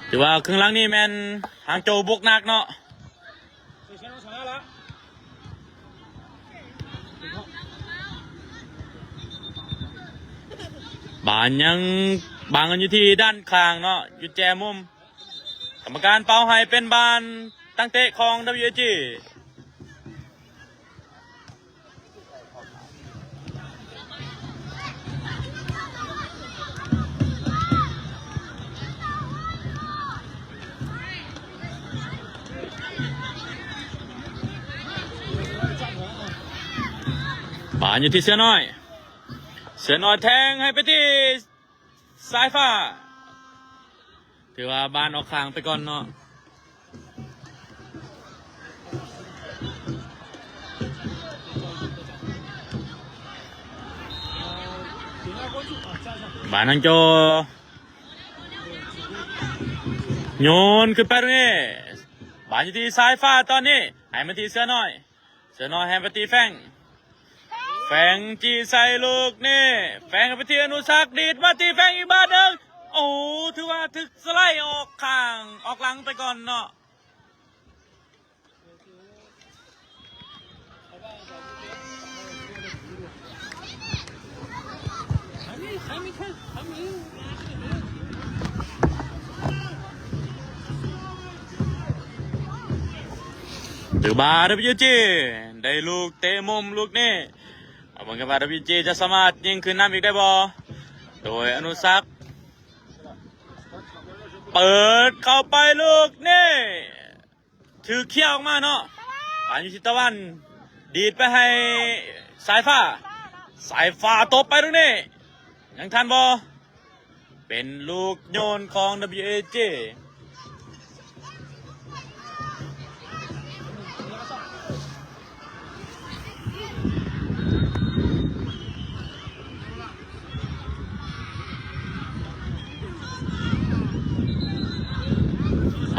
ຖືວ່າເຄິ່ງຫຼັງນີ້ແມ່ນຮາງໂຈບຸກໜັກເນາະ. ບານຍັງບັງກັນຢູ່ທີ່ດ້ານຂ້າງເນາະ ຢູ່ແຈມຸມ ກຳມະການເປົ່າໃຫ້ເປັນບານຕັ້ງເຕະຂອງ ດັບເບິນຢູເອຈີ. ບານຢູ່ທີ່ເສືອນ້ອຍ ເສືອນ້ອຍແທງໃຫ້ໄປທີ່ ສາຍຟ້າ ຖືວ່າບານອອກຂ້າງໄປກ່ອນເນາະ. ບານທາງໂຈ ໂຍນຂຶ້ນໄປຕຣົງນີ້ ບານຢູ່ທີ່ສາຍຟ້າຕອນນີ້ ໃຫ້ມາທີ່ເສືອນ້ອຍ ເສືອນ້ອຍໃຫ້ໄປທີ່ແຟງ ແຟງຈີ່ໃສ່ລູກນີ້ ແຟງໄປທີ່ອະນຸສັກ ດີດມາທີ່ແຟງອີກບາດໜຶ່ງ ໂອ້ ຖືວ່າຖືກສະໄລອອກຂ້າງ ອອກຫຼັງໄປກ່ອນເນາະ. ຖືວ່າ ດັບເບິນຢູເອຈີ ໄດ້ລູກເຕະມຸມລູກນີ້ ເອົາເບິ່ງກັນວ່າ ດັບເບິນຢູເອຈີ ຈະສາມາດຍິງຂຶ້ນນຳອີກໄດ້ບໍ່ ໂດຍອະນຸສັກ ເປີດເຂົ້າໄປລູກນີ້ ຖືກເຄຍອອກມາເນາະ ອາຍຸທິດຕາວັນ ດີດໄປໃຫ້ສາຍຟ້າ ສາຍຟ້າຕົບໄປລູກນີ້ ຍັງທັນບໍ່ ເປັນລູກໂຍນຂອງ ດັບເບິນຢູເອຈີ.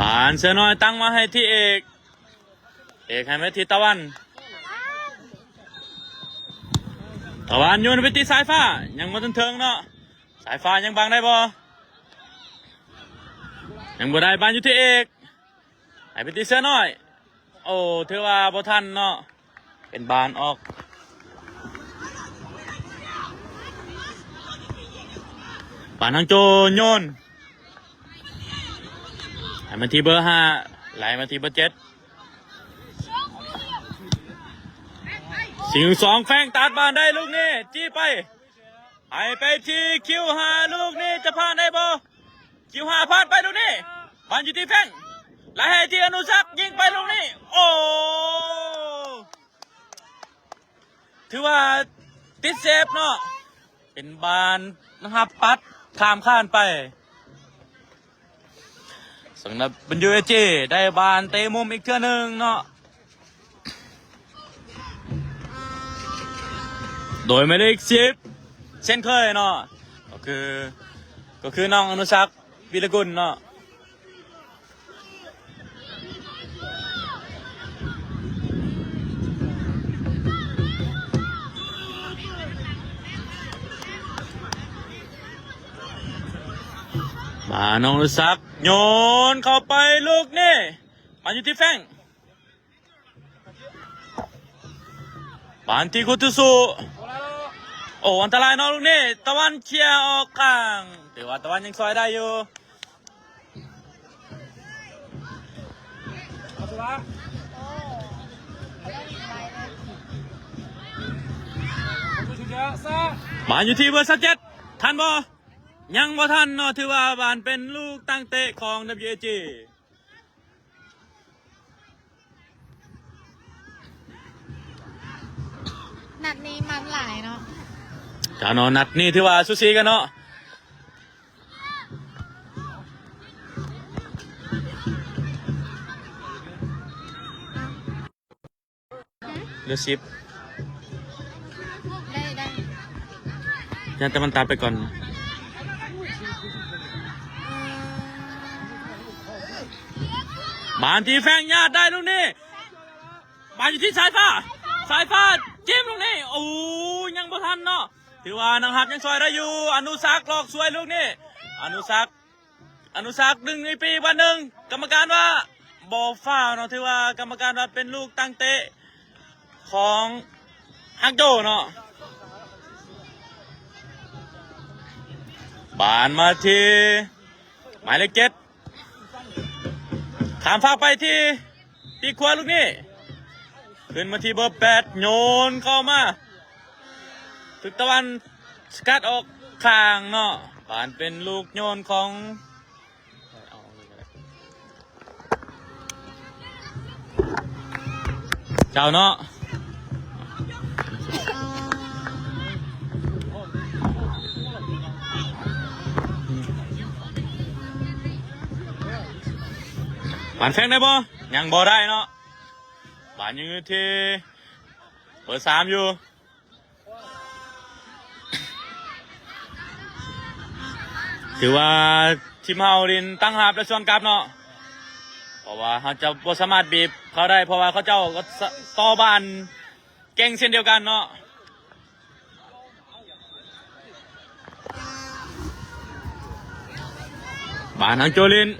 ບານເສືອນ້ອຍຕັ້ງມາໃຫ້ທີ່ເອກ ເອກໃຫ້ມາທີ່ຕາວັນ ຕາວັນໂຍນໄປທີ່ສາຍຟ້າ ຍັງບໍ່ທັນເຖິງເນາະ ສາຍຟ້າຍັງບັງໄດ້ບໍ່ ຍັງບໍ່ໄດ້ ບານຢູ່ທີ່ເອກ ໃຫ້ໄປທີ່ເສືອນ້ອຍ ໂອ້ ຖືວ່າບໍ່ທັນເນາະ ເປັນບານອອກ ບານທາງໂຈໂຍນ ໃຫ້ມາທີ່ເບີຫ້າ ໄລ່ມາທີ່ເບີເຈັດ ສິງສອງແຟງຕັດບານໄດ້ລູກນີ້ ຈີ້ໄປ ໃຫ້ໄປທີ່ຄິວຫ້າ ລູກນີ້ຈະຜ່ານໄດ້ບໍ່ ຄິວຫ້າ ຜ່ານໄປລູກນີ້ ບານຢູ່ທີ່ແຟງ ແລະໃຫ້ທີ່ອະນຸສັກ ຍິງໄປລູກນີ້ ໂອ້ ຖືວ່າຕິດເຊບເນາະ ເປັນບານຮັບປັດຂ້າມຄານໄປ. ສຳລັບ WAG ໄດ້ບານເຕະມຸມອີກເທື່ອໜຶ່ງເນາະ ໂດຍໝາຍເລກສິບ ເຊັ່ນເຄີຍເນາະ ກໍຄື ກໍຄືນ້ອງອະນຸສັກ ວິລະກຸນເນາະ. ມາ ນ້ອງອະນຸສັກ ໂຍນເຂົ້າໄປລູກນີ້ ມາຢູ່ທີ່ແຟງ ບານທີ່ຄຸດໂຕສຸ ໂອ້ ອັນຕະລາຍເນາະລູກນີ້ ຕາວັນເຄຍອອກຂ້າງ ຖືວ່າຕາວັນຍັງຊ່ອຍໄດ້ຢູ່. ບານຢູ່ທີ່ເບີຊາວເຈັດ ທັນບໍ່? ຍັງບໍ່ທັນເນາະ ຖືວ່າບານເປັນລູກຕັ້ງເຕະຂອງ WAG. ນັດນີ້ມັນຫຼາຍເນາະ ເຈົ້າເນາະ ນັດນີ້ຖືວ່າສູສີກັນເນາະ ເຫຼືອສິບ ໄດ້ ໄດ້ ຢ້ານຕາວັນຕັດໄປກ່ອນ ບານທີ່ແຟງ ຍາດໄດ້ລູກນີ້ ບານຢູ່ທີ່ສາຍຟ້າ ສາຍຟ້າ ຈິ້ມລູກນີ້ ໂອ້ ຍັງບໍ່ທັນເນາະ ຖືວ່ານັກຮັບຍັງຊ່ອຍໄດ້ຢູ່ ອະນຸສັກ ຫຼອກສວຍລູກນີ້ ອະນຸສັກ ອະນຸສັກ ດຶງໃນປີບານໜຶ່ງ ກຳມະການວ່າບໍ່ຟາວເນາະ ຖືວ່າກຳມະການວ່າເປັນລູກຕັ້ງເຕະຂອງຮັກໂຈເນາະ ບານມາທີ່ໝາຍເລກເຈັດ ຂ້າມຟາກໄປທີ່ປີກຂວາລູກນີ້ ຂຶ້ນມາທີ່ເບີແປດ ໂຍນເຂົ້າມາ ຖືກຕາວັນສະກັດອອກຂ້າງເນາະ ບານເປັນລູກໂຍນຂອງ ເຈົ້າເນາະ ບານແຟງໄດ້ບໍ່? ຍັງບໍ່ໄດ້ເນາະ ບານຍັງຢູ່ທີ່ເບີສາມຢູ່. ຖືວ່າທີມເຮົາຫຼິ້ນຕັ້ງຮັບ ແລະ ສວນກັບເນາະ ເພາະວ່າເຮົາຈະບໍ່ສາມາດບີບເຂົາໄດ້ ເພາະວ່າເຂົາເຈົ້າກໍຕໍ່ບ້ານເກັ່ງເຊັ່ນດຽວກັນເນາະ ບານທາງໂຈລິນ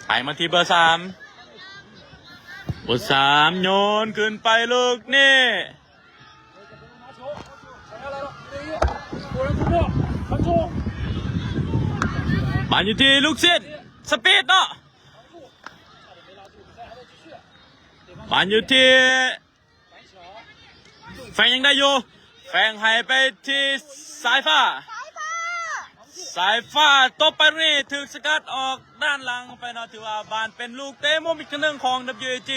ໃຫ້ມາທີ່ເບີສາມ ເບີສາມໂຍນຂຶ້ນໄປລູກນີ້ ບານຢູ່ທີ່ລູກຊິດ ສະປີດເນາະ ບານຢູ່ທີ່ ແຟງຍັງໄດ້ຢູ່ ແຟງໃຫ້ໄປທີ່ສາຍຟ້າ ສາຍຟ້າຕົບໄປນີ້ ຖືກສະກັດອອກດ້ານຫຼັງໄປເນາະ ຖືວ່າບານເປັນລູກເຕະມຸມອີກຄັ້ງໜຶ່ງຂອງ WAG.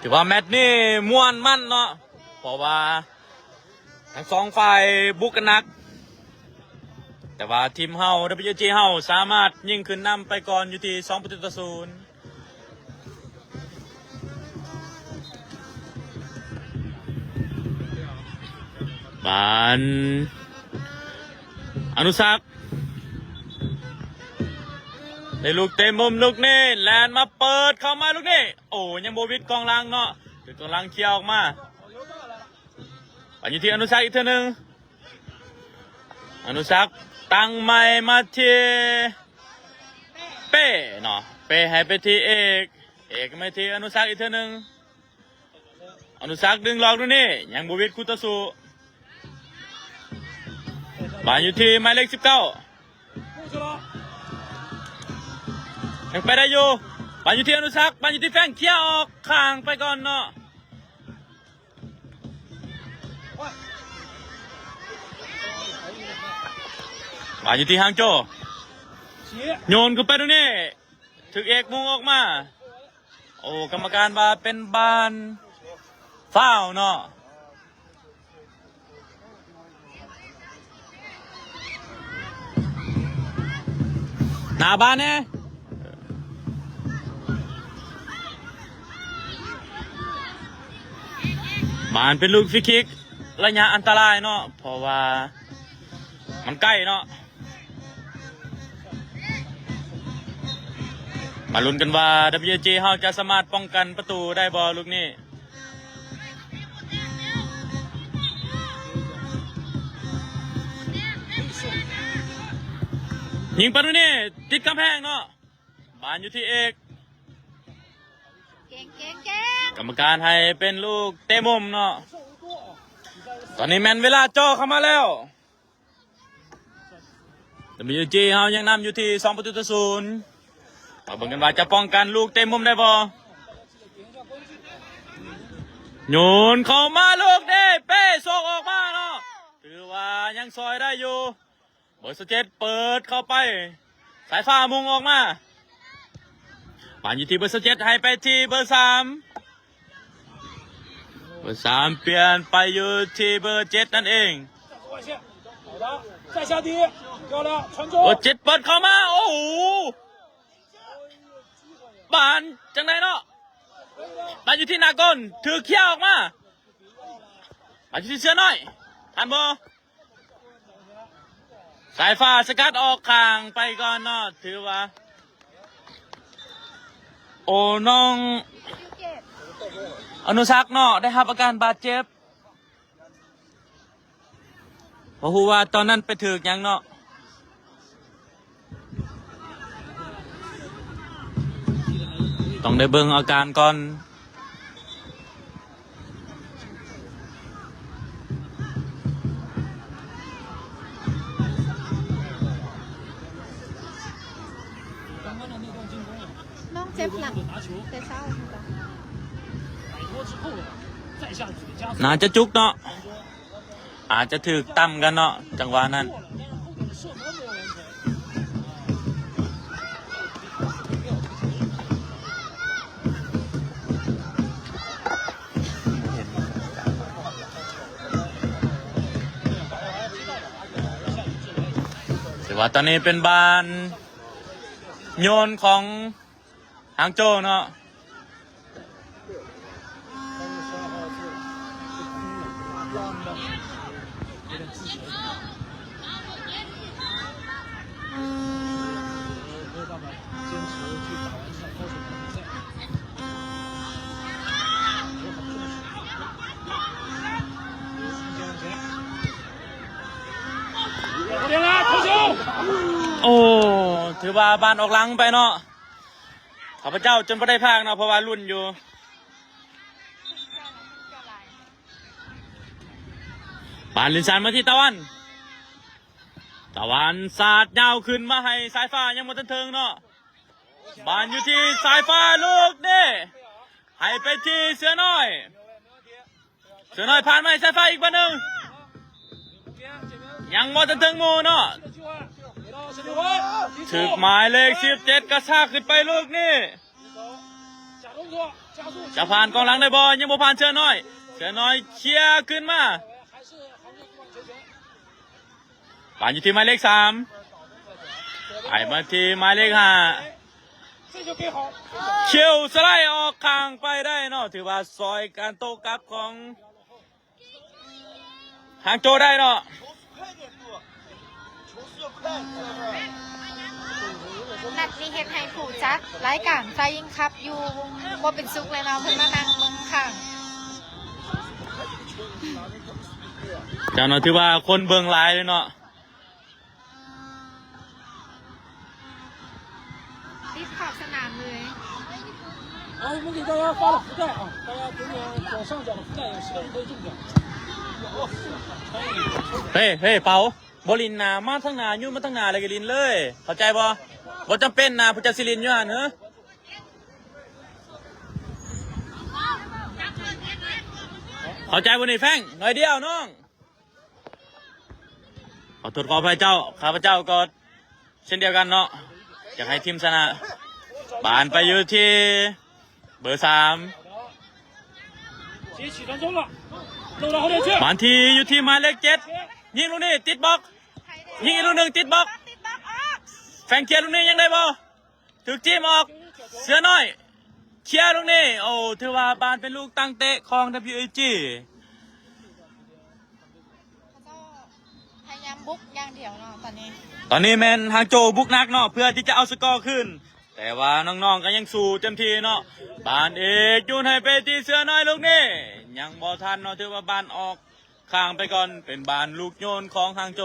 ຖືວ່າແມັດນີ້ມ່ວນມັນເນາະ ເພາະວ່າທັງສອງຝ່າຍບຸກກັນໜັກ ແຕ່ວ່າທີມເຮົາ WAG ເຮົາສາມາດຍິງຂຶ້ນນຳໄປກ່ອນຢູ່ທີ່ສອງປະຕູຕໍ່ສູນ. ບານ ອະນຸສັກ ໃນລູກເຕະມຸມລູກນີ້ ແລ່ນມາເປີດເຂົ້າມາລູກນີ້ ໂອ້ ຍັງບໍ່ຫວິດກອງຫຼັງເນາະ ຖືກກອງຫຼັງເຄຍອອກມາ ບານຢູ່ທີ່ອະນຸສັກອີກເທື່ອໜຶ່ງ ອະນຸສັກຕັ້ງໃໝ່ມາທີ່ເປ້ເນາະ ເປ້ໃຫ້ໄປທີ່ເອກ ເອກມາທີ່ອະນຸສັກອີກເທື່ອໜຶ່ງ ອະນຸສັກດຶງຫຼອກດູນີ້ ຍັງບໍ່ຫວິດຄູ່ຕໍ່ສູ້ ບານຢູ່ທີ່ໝາຍເລກສິບເກົ້າ ຍັງໄປໄດ້ຢູ່ ບານຢູ່ທີ່ອະນຸສັກ ບານຢູ່ທີ່ແຟງ ເຄຍອອກຂ້າງໄປກ່ອນເນາະ. ບານຢູ່ທີ່ຮາງໂຈ ໂຍນຂຶ້ນໄປຕາງນີ້ ຖືກເອກມຸງອອກມາ. ໂອ້ ກຳມະການວ່າເປັນບານຟາວເນາະ. ໜ້າບານແດ່. ບານເປັນລູກຟຣີຄິກໄລຍະອັນຕະລາຍເນາະ ເພາະວ່າມັນໃກ້ເນາະ. ມາລຸ້ນກັນວ່າ WG ເຮົາຈະສາມາດປ້ອງກັນປະຕູໄດ້ບໍ່ລູກນີ້. ຍິງປານນີ້ຕິດກຳແພງເນາະ. ບານຢູ່ທີ່ເອກ. ເກັ່ງໆໆ. ກຳມະການໃຫ້ເປັນລູກເຕະມຸມເນາະ. ຕອນນີ້ແມ່ນເວລາເຈາະເຂົ້າມາແລ້ວ. WG ເຮົາຍັງນຳຢູ່ທີ່ສອງປະຕູຕໍ່ສູນ. ມາເບິ່ງກັນວ່າຈະປ້ອງກັນລູກເຕະມຸມໄດ້ບໍ່? ໂຍນເຂົ້າມາລູກນີ້ ເປ້ໂຊກອອກມາເນາະ. ຖືວ່າຍັງຊ່ອຍໄດ້ຢູ່. ເບີຊາວເຈັດເປີດເຂົ້າໄປ. ສາຍຟ້າມຸງອອກມາ. ບານຢູ່ທີ່ເບີຊາວເຈັດ ໃຫ້ໄປທີ່ເບີສາມ. ເບີສາມປ່ຽນໄປຢູ່ທີ່ເບີເຈັດນັ້ນເອງ. ເບີເຈັດເປີດເຂົ້າມາ. ໂອ້ໂຫ ບານຈັ່ງໃດເນາະ. ບານຢູ່ທີ່ໜ້າກົນ ຖືກເຄຍອອກມາ. ບານຢູ່ທີ່ເສືອນ້ອຍ ທັນບໍ່? ສາຍຟ້າສະກັດອອກຂ້າງໄປກ່ອນເນາະ. ຖືວ່າ ໂອ້ ນ້ອງອະນຸສັກເນາະ ໄດ້ຮັບອາການບາດເຈັບ. ບໍ່ຮູ້ວ່າຕອນນັ້ນໄປຖືກຫຍັງເນາະ. ຕ້ອງໄດ້ເບິ່ງອາການກ່ອນ. ນ້ອງເຈັບຫຼັງແຕ່ເຊົ້າ. ໜ້າຈະຈຸກເນາະ. ອາດຈະຖືກຕຳກັນເນາະ ຈັງຫວະນັ້ນ. ຖືວ່າຕອນນີ້ເປັນບານໂຍນຂອງ ຫາງໂຈເນາະ. ໂອ້ ຖືວ່າບານອອກຫຼັງໄປເນາະ. ຂ້າພະເຈົ້າຈົນບໍ່ໄດ້ພາກເນາະ ເພາະວ່າລຸ້ນຢູ່. ບານຫຼິ້ນສານມາທີ່ຕາວັນ. ຕາວັນສາດຍາວຂຶ້ນມາໃຫ້ສາຍຟ້າ ຍັງບໍ່ທັນເຖິງເນາະ. ບານຢູ່ທີ່ສາຍຟ້າລູກນີ້ ໃຫ້ໄປທີ່ເສືອນ້ອຍ. ເສືອນ້ອຍຜ່ານມາໃຫ້ສາຍຟ້າອີກບານໜຶ່ງ. ຍັງບໍ່ທັນເຖິງໝູ່ເນາະ. ຖືກໝາຍເລກສິບເຈັດກະຊາກຂຶ້ນໄປລູກນີ້. ຈະຜ່ານກອງຫຼັງໄດ້ບໍ່? ຍັງບໍ່ຜ່ານເສືອນ້ອຍ. ເສືອນ້ອຍເຄຍຂຶ້ນມາ. ບານຢູ່ທີ່ໝາຍເລກສາມ. ໃຫ້ມາທີ່ໝາຍເລກຫ້າ. ຄິວສະໄລອອກຂ້າງໄປໄດ້ເນາະ. ຖືວ່າຊ່ອຍການໂຕ້ກັບຂອງ ຫາງໂຈໄດ້ເນາະ. ນັດນີ້ເຮັດໃຫ້ຜູ້ຈັດລາຍການ Flying Cup ຢູ່ບໍ່ເປັນສຸກເລີຍເນາະ ເພິ່ນມານັ່ງເບິ່ງຂ້າງ. ເຈົ້າເນາະ ຖືວ່າຄົນເບິ່ງຫຼາຍເລີຍເນາະ. ຕິດຂອບສະໜາມເລີຍ. 好，我们给大家发了福袋啊，大家平常左上角的福袋也是可以中奖。 ເຮີ້ຍ ເຮີ້ຍ ເປົາ ບໍ່ຫຼິ້ນນະ ມາທາງໜ້າ ໂຍນມາທາງໜ້າ ແລ້ວກໍຫຼິ້ນເລີຍ ເຂົ້າໃຈບໍ່? ບໍ່ຈຳເປັນນະ ຜູ້ຈັກຊິຫຼິ້ນຢູ່ຫັ້ນເຮີ. ເຂົ້າໃຈບໍ່ນີ້ແຟງ? ໜ້ອຍດຽວນ້ອງ. ຂໍໂທດຂໍອະໄພເຈົ້າ, ຂ້າພະເຈົ້າກໍເຊັ່ນດຽວກັນເນາະ, ຢາກໃຫ້ທີມຊະນະ. ບານໄປຢູ່ທີ່ເບີສາມ, ບານທີ່ຢູ່ທີ່ໝາຍເລກເຈັດ, ຍິງລູກນີ້ຕິດບລັອກ, ຍິງອີກລູກໜຶ່ງຕິດບລັອກ. ແຟງເຄຍລູກນີ້ຍັງໄດ້ບໍ່? ຖືກຈີ້ມອອກ, ເສືອນ້ອຍເຄຍລູກນີ້. ໂອ້ ຖືວ່າບານເປັນລູກຕັ້ງເຕະຂອງ WAG. ພະເຈົ້າພະຍາຍາມບຸກຢ່າງດຽວເນາະຕອນນີ້. ຕອນນີ້ແມ່ນຮາງໂຈບຸກໜັກເນາະ ເພື່ອທີ່ຈະເອົາສະກໍຄືນ, ແຕ່ວ່ານ້ອງໆກໍຍັງສູ້ເຕັມທີ່ເນາະ. ບານເອກໂຍນໃຫ້ໄປທີ່ເສືອນ້ອຍລູກນີ້, ຍັງບໍ່ທັນເນາະ, ຖືວ່າບານອອກ ຂ້າງໄປກ່ອນ, ເປັນບານລູກໂຍນຂອງຮາງໂຈ.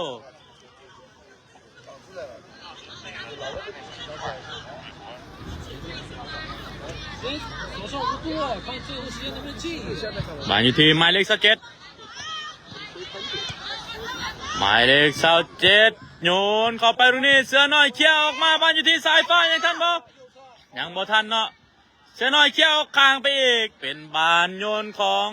ບານຢູ່ທີ່ໝາຍເລກຊາວເຈັດ, ໝາຍເລກຊາວເຈັດ ໂຍນເຂົ້າໄປລູກນີ້, ເສືອນ້ອຍເຄຍອອກມາ, ບານຢູ່ທີ່ສາຍຟ້າ, ຍັງທັນບໍ່? ຍັງບໍ່ທັນເນາະ, ເສືອນ້ອຍເຄຍອອກຂ້າງໄປອີກ, ເປັນບານໂຍນຂອງ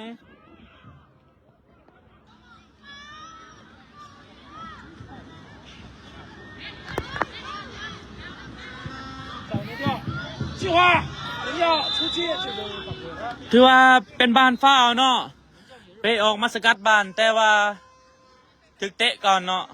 ຖືວ່າເປັນບານຟາວເນາະ, ເປະອອກມາສະກັດບານ, ແຕ່ວ່າຖືກເຕະກ່ອນເນາະ.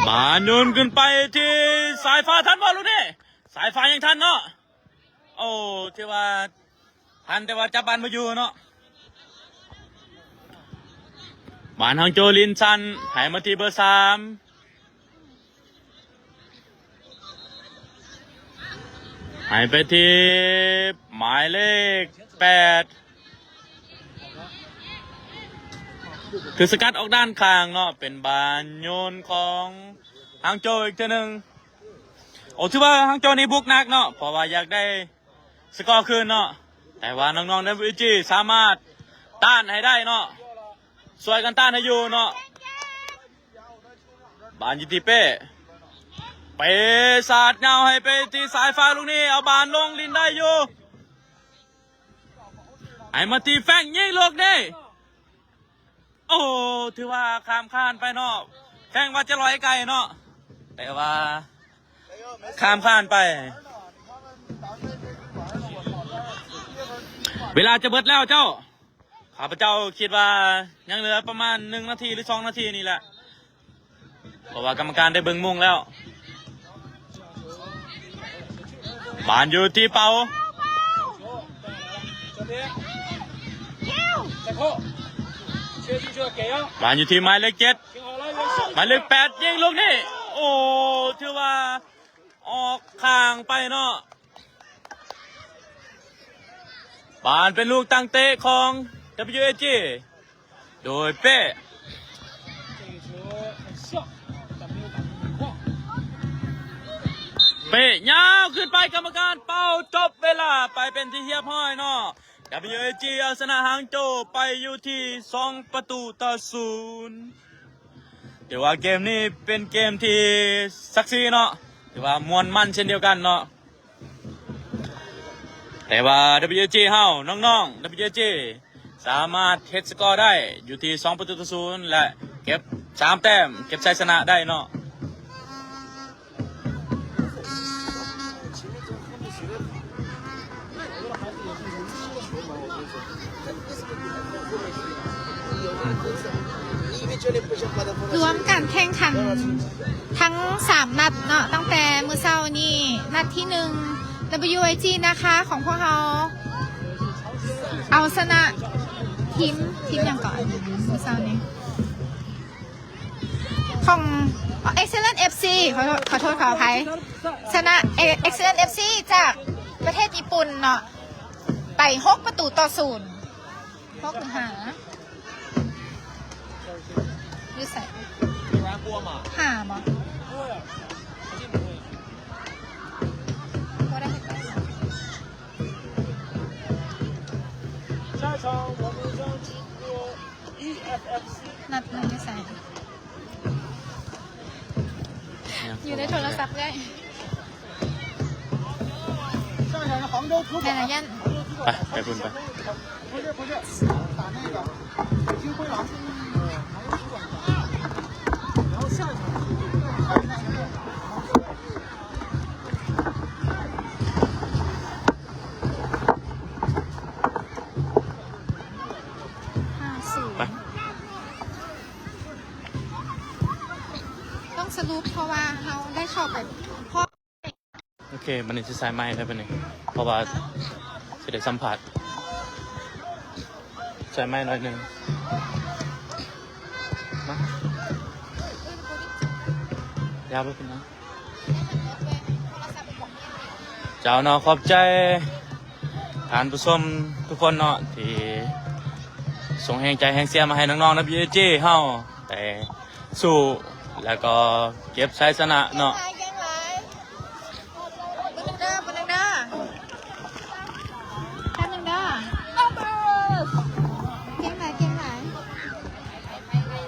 ບານໂຍນຂຶ້ນໄປທີ່ສາຍຟ້າ, ທັນບໍ່ລູກນີ້? ສາຍຟ້າຍັງທັນເນາະ. ໂອ້ ຖືວ່າທັນ, ແຕ່ວ່າຈັບບານບໍ່ຢູ່ເນາະ. ບານຂອງໂຈລິນສັນ ໃຫ້ມາທີ່ເບີສາມ. ໃຫ້ໄປທີ່ໝາຍເລກແປດ, ຖືກສະກັດອອກດ້ານຂ້າງເນາະ, ເປັນບານໂຍນຂອງຮາງໂຈອີກເທື່ອໜຶ່ງ. ໂອ້ ຖືວ່າຮາງໂຈນີ້ບຸກໜັກເນາະ, ເພາະວ່າຢາກໄດ້ສະກໍຄືນເນາະ, ແຕ່ວ່ານ້ອງໆ WAG ສາມາດຕ້ານໃຫ້ໄດ້ເນາະ, ຊ່ວຍກັນຕ້ານໃຫ້ຢູ່ເນາະ. ບານຢູ່ທີ່ເປ້, ເປ້ສາດຍາວໃຫ້ໄປທີ່ສາຍຟ້າລູກນີ້, ເອົາບານລົງຫຼິ້ນໄດ້ຢູ່, ໃຫ້ມາທີ່ແຟງ, ຍິງລູກນີ້. ໂອ້ ຖືວ່າຂ້າມຄານໄປເນາະ, ແຟງວ່າຈະລອຍໄກເນາະ, ແຕ່ວ່າຂ້າມຄານໄປ. ເວລາຈະເບິດແລ້ວເຈົ້າ. ຂ້າພະເຈົ້າຄິດວ່າຍັງເຫຼືອປະມານໜຶ່ງນາທີ ຫຼື ສອງນາທີນີ້ແຫຼະ, ເພາະວ່າກຳມະການໄດ້ເບິ່ງໂມງແລ້ວ. ບານຢູ່ທີ່ເປົາ, ບານຢູ່ທີ່ໝາຍເລກເຈັດ, ໝາຍເລກແປດ ຍິງລູກນີ້. ໂອ້ ຖືວ່າ ອອກຂ້າງໄປເນາະ. ບານເປັນລູກຕັ້ງເຕະຂອງ WAG ໂດຍເປ້, ເປ້ຍາວຂຶ້ນໄປ, ກຳມະການເປົ່າຈົບເວລາໄປເປັນທີ່ຮຽບຮ້ອຍເນາະ. WAG ເອົາຊະນະຫາງໂຈໄປຢູ່ທີ່ສອງປະຕູຕໍ່ສູນ. ຖືວ່າເກມນີ້ເປັນເກມທີ່ສັກສີເນາະ, ຖືວ່າມ່ວນມັນເຊັ່ນດຽວກັນເນາະ, ແຕ່ວ່າ WAG ເຮົາ ນ້ອງໆ WAG ສາມາດເຮັດສະກໍໄດ້ຢູ່ທີ່ສອງປະຕູຕໍ່ສູນ ແລະ ເກັບສາມແຕ້ມ, ເກັບໄຊຊະນະໄດ້ເນາະ. ລວມການແຂ່ງຂັນທັງສາມນັດເນາະ, ຕັ້ງແຕ່ມື້ເຊົ້ານີ້ ນັດທີໜຶ່ງ WAG ນາຄາຂອງພວກເຮົາເອົາຊະນະທີມ, ທີມຫຍັງເກາະ ມື້ເຊົ້ານີ້? ຂອງ Excellent FC ຂໍໂທດ, ຂໍໂທດ, ຂໍອະໄພ, ຊະນະ Excellent FC ຈາກປະເທດຍີ່ປຸ່ນເນາະ ໄປຫົກປະຕູຕໍ່ສູນ. ຫົກຫຼືຫ້າ? ຢູ່ໃສ? ຫ້າບໍ? ບໍ່ໄດ້ເຮັດໄປ. 下一场我们将经过一ນັດມັນຢູ່ໃສ? ຢູ່ໃນໂທລະສັບເອື້ອຍ. ແມ່ນລະ ຢ້ານ ໄປ ໄປພຸ້ນໄປ. ຫ້າສູນ ໄປ ຕ້ອງສະຫຼຸບ ເພາະວ່າເຮົາໄດ້ເຂົ້າໄປພ້ອມ. ໂອເຄ ບັດນີ້ຊິໃສ່ໄມແລ້ວບັດນີ້ ເພາະວ່າຊິໄດ້ສຳພາດ. ໃສ່ໄມໜ້ອຍໜຶ່ງ ມາ ຢາວບໍ່ເປັນຫຍັງ. ເຈົ້າເນາະ ຂອບໃຈທ່ານຜູ້ຊົມທຸກຄົນເນາະ ທີ່ສົ່ງແຮງໃຈແຮງເຊຍມາໃຫ້ນ້ອງໆ ນຳ ບີເອສຈີ ເຮົາໄດ້ສູ້ ແລ້ວກໍເກັບໄຊຊະນະເນາະ. ເບິ່ງເດີ ເບິ່ງເດີ ແປັບໜຶ່ງເດີ ເກັ່ງຫຼາຍ ເກັ່ງຫຼາຍ.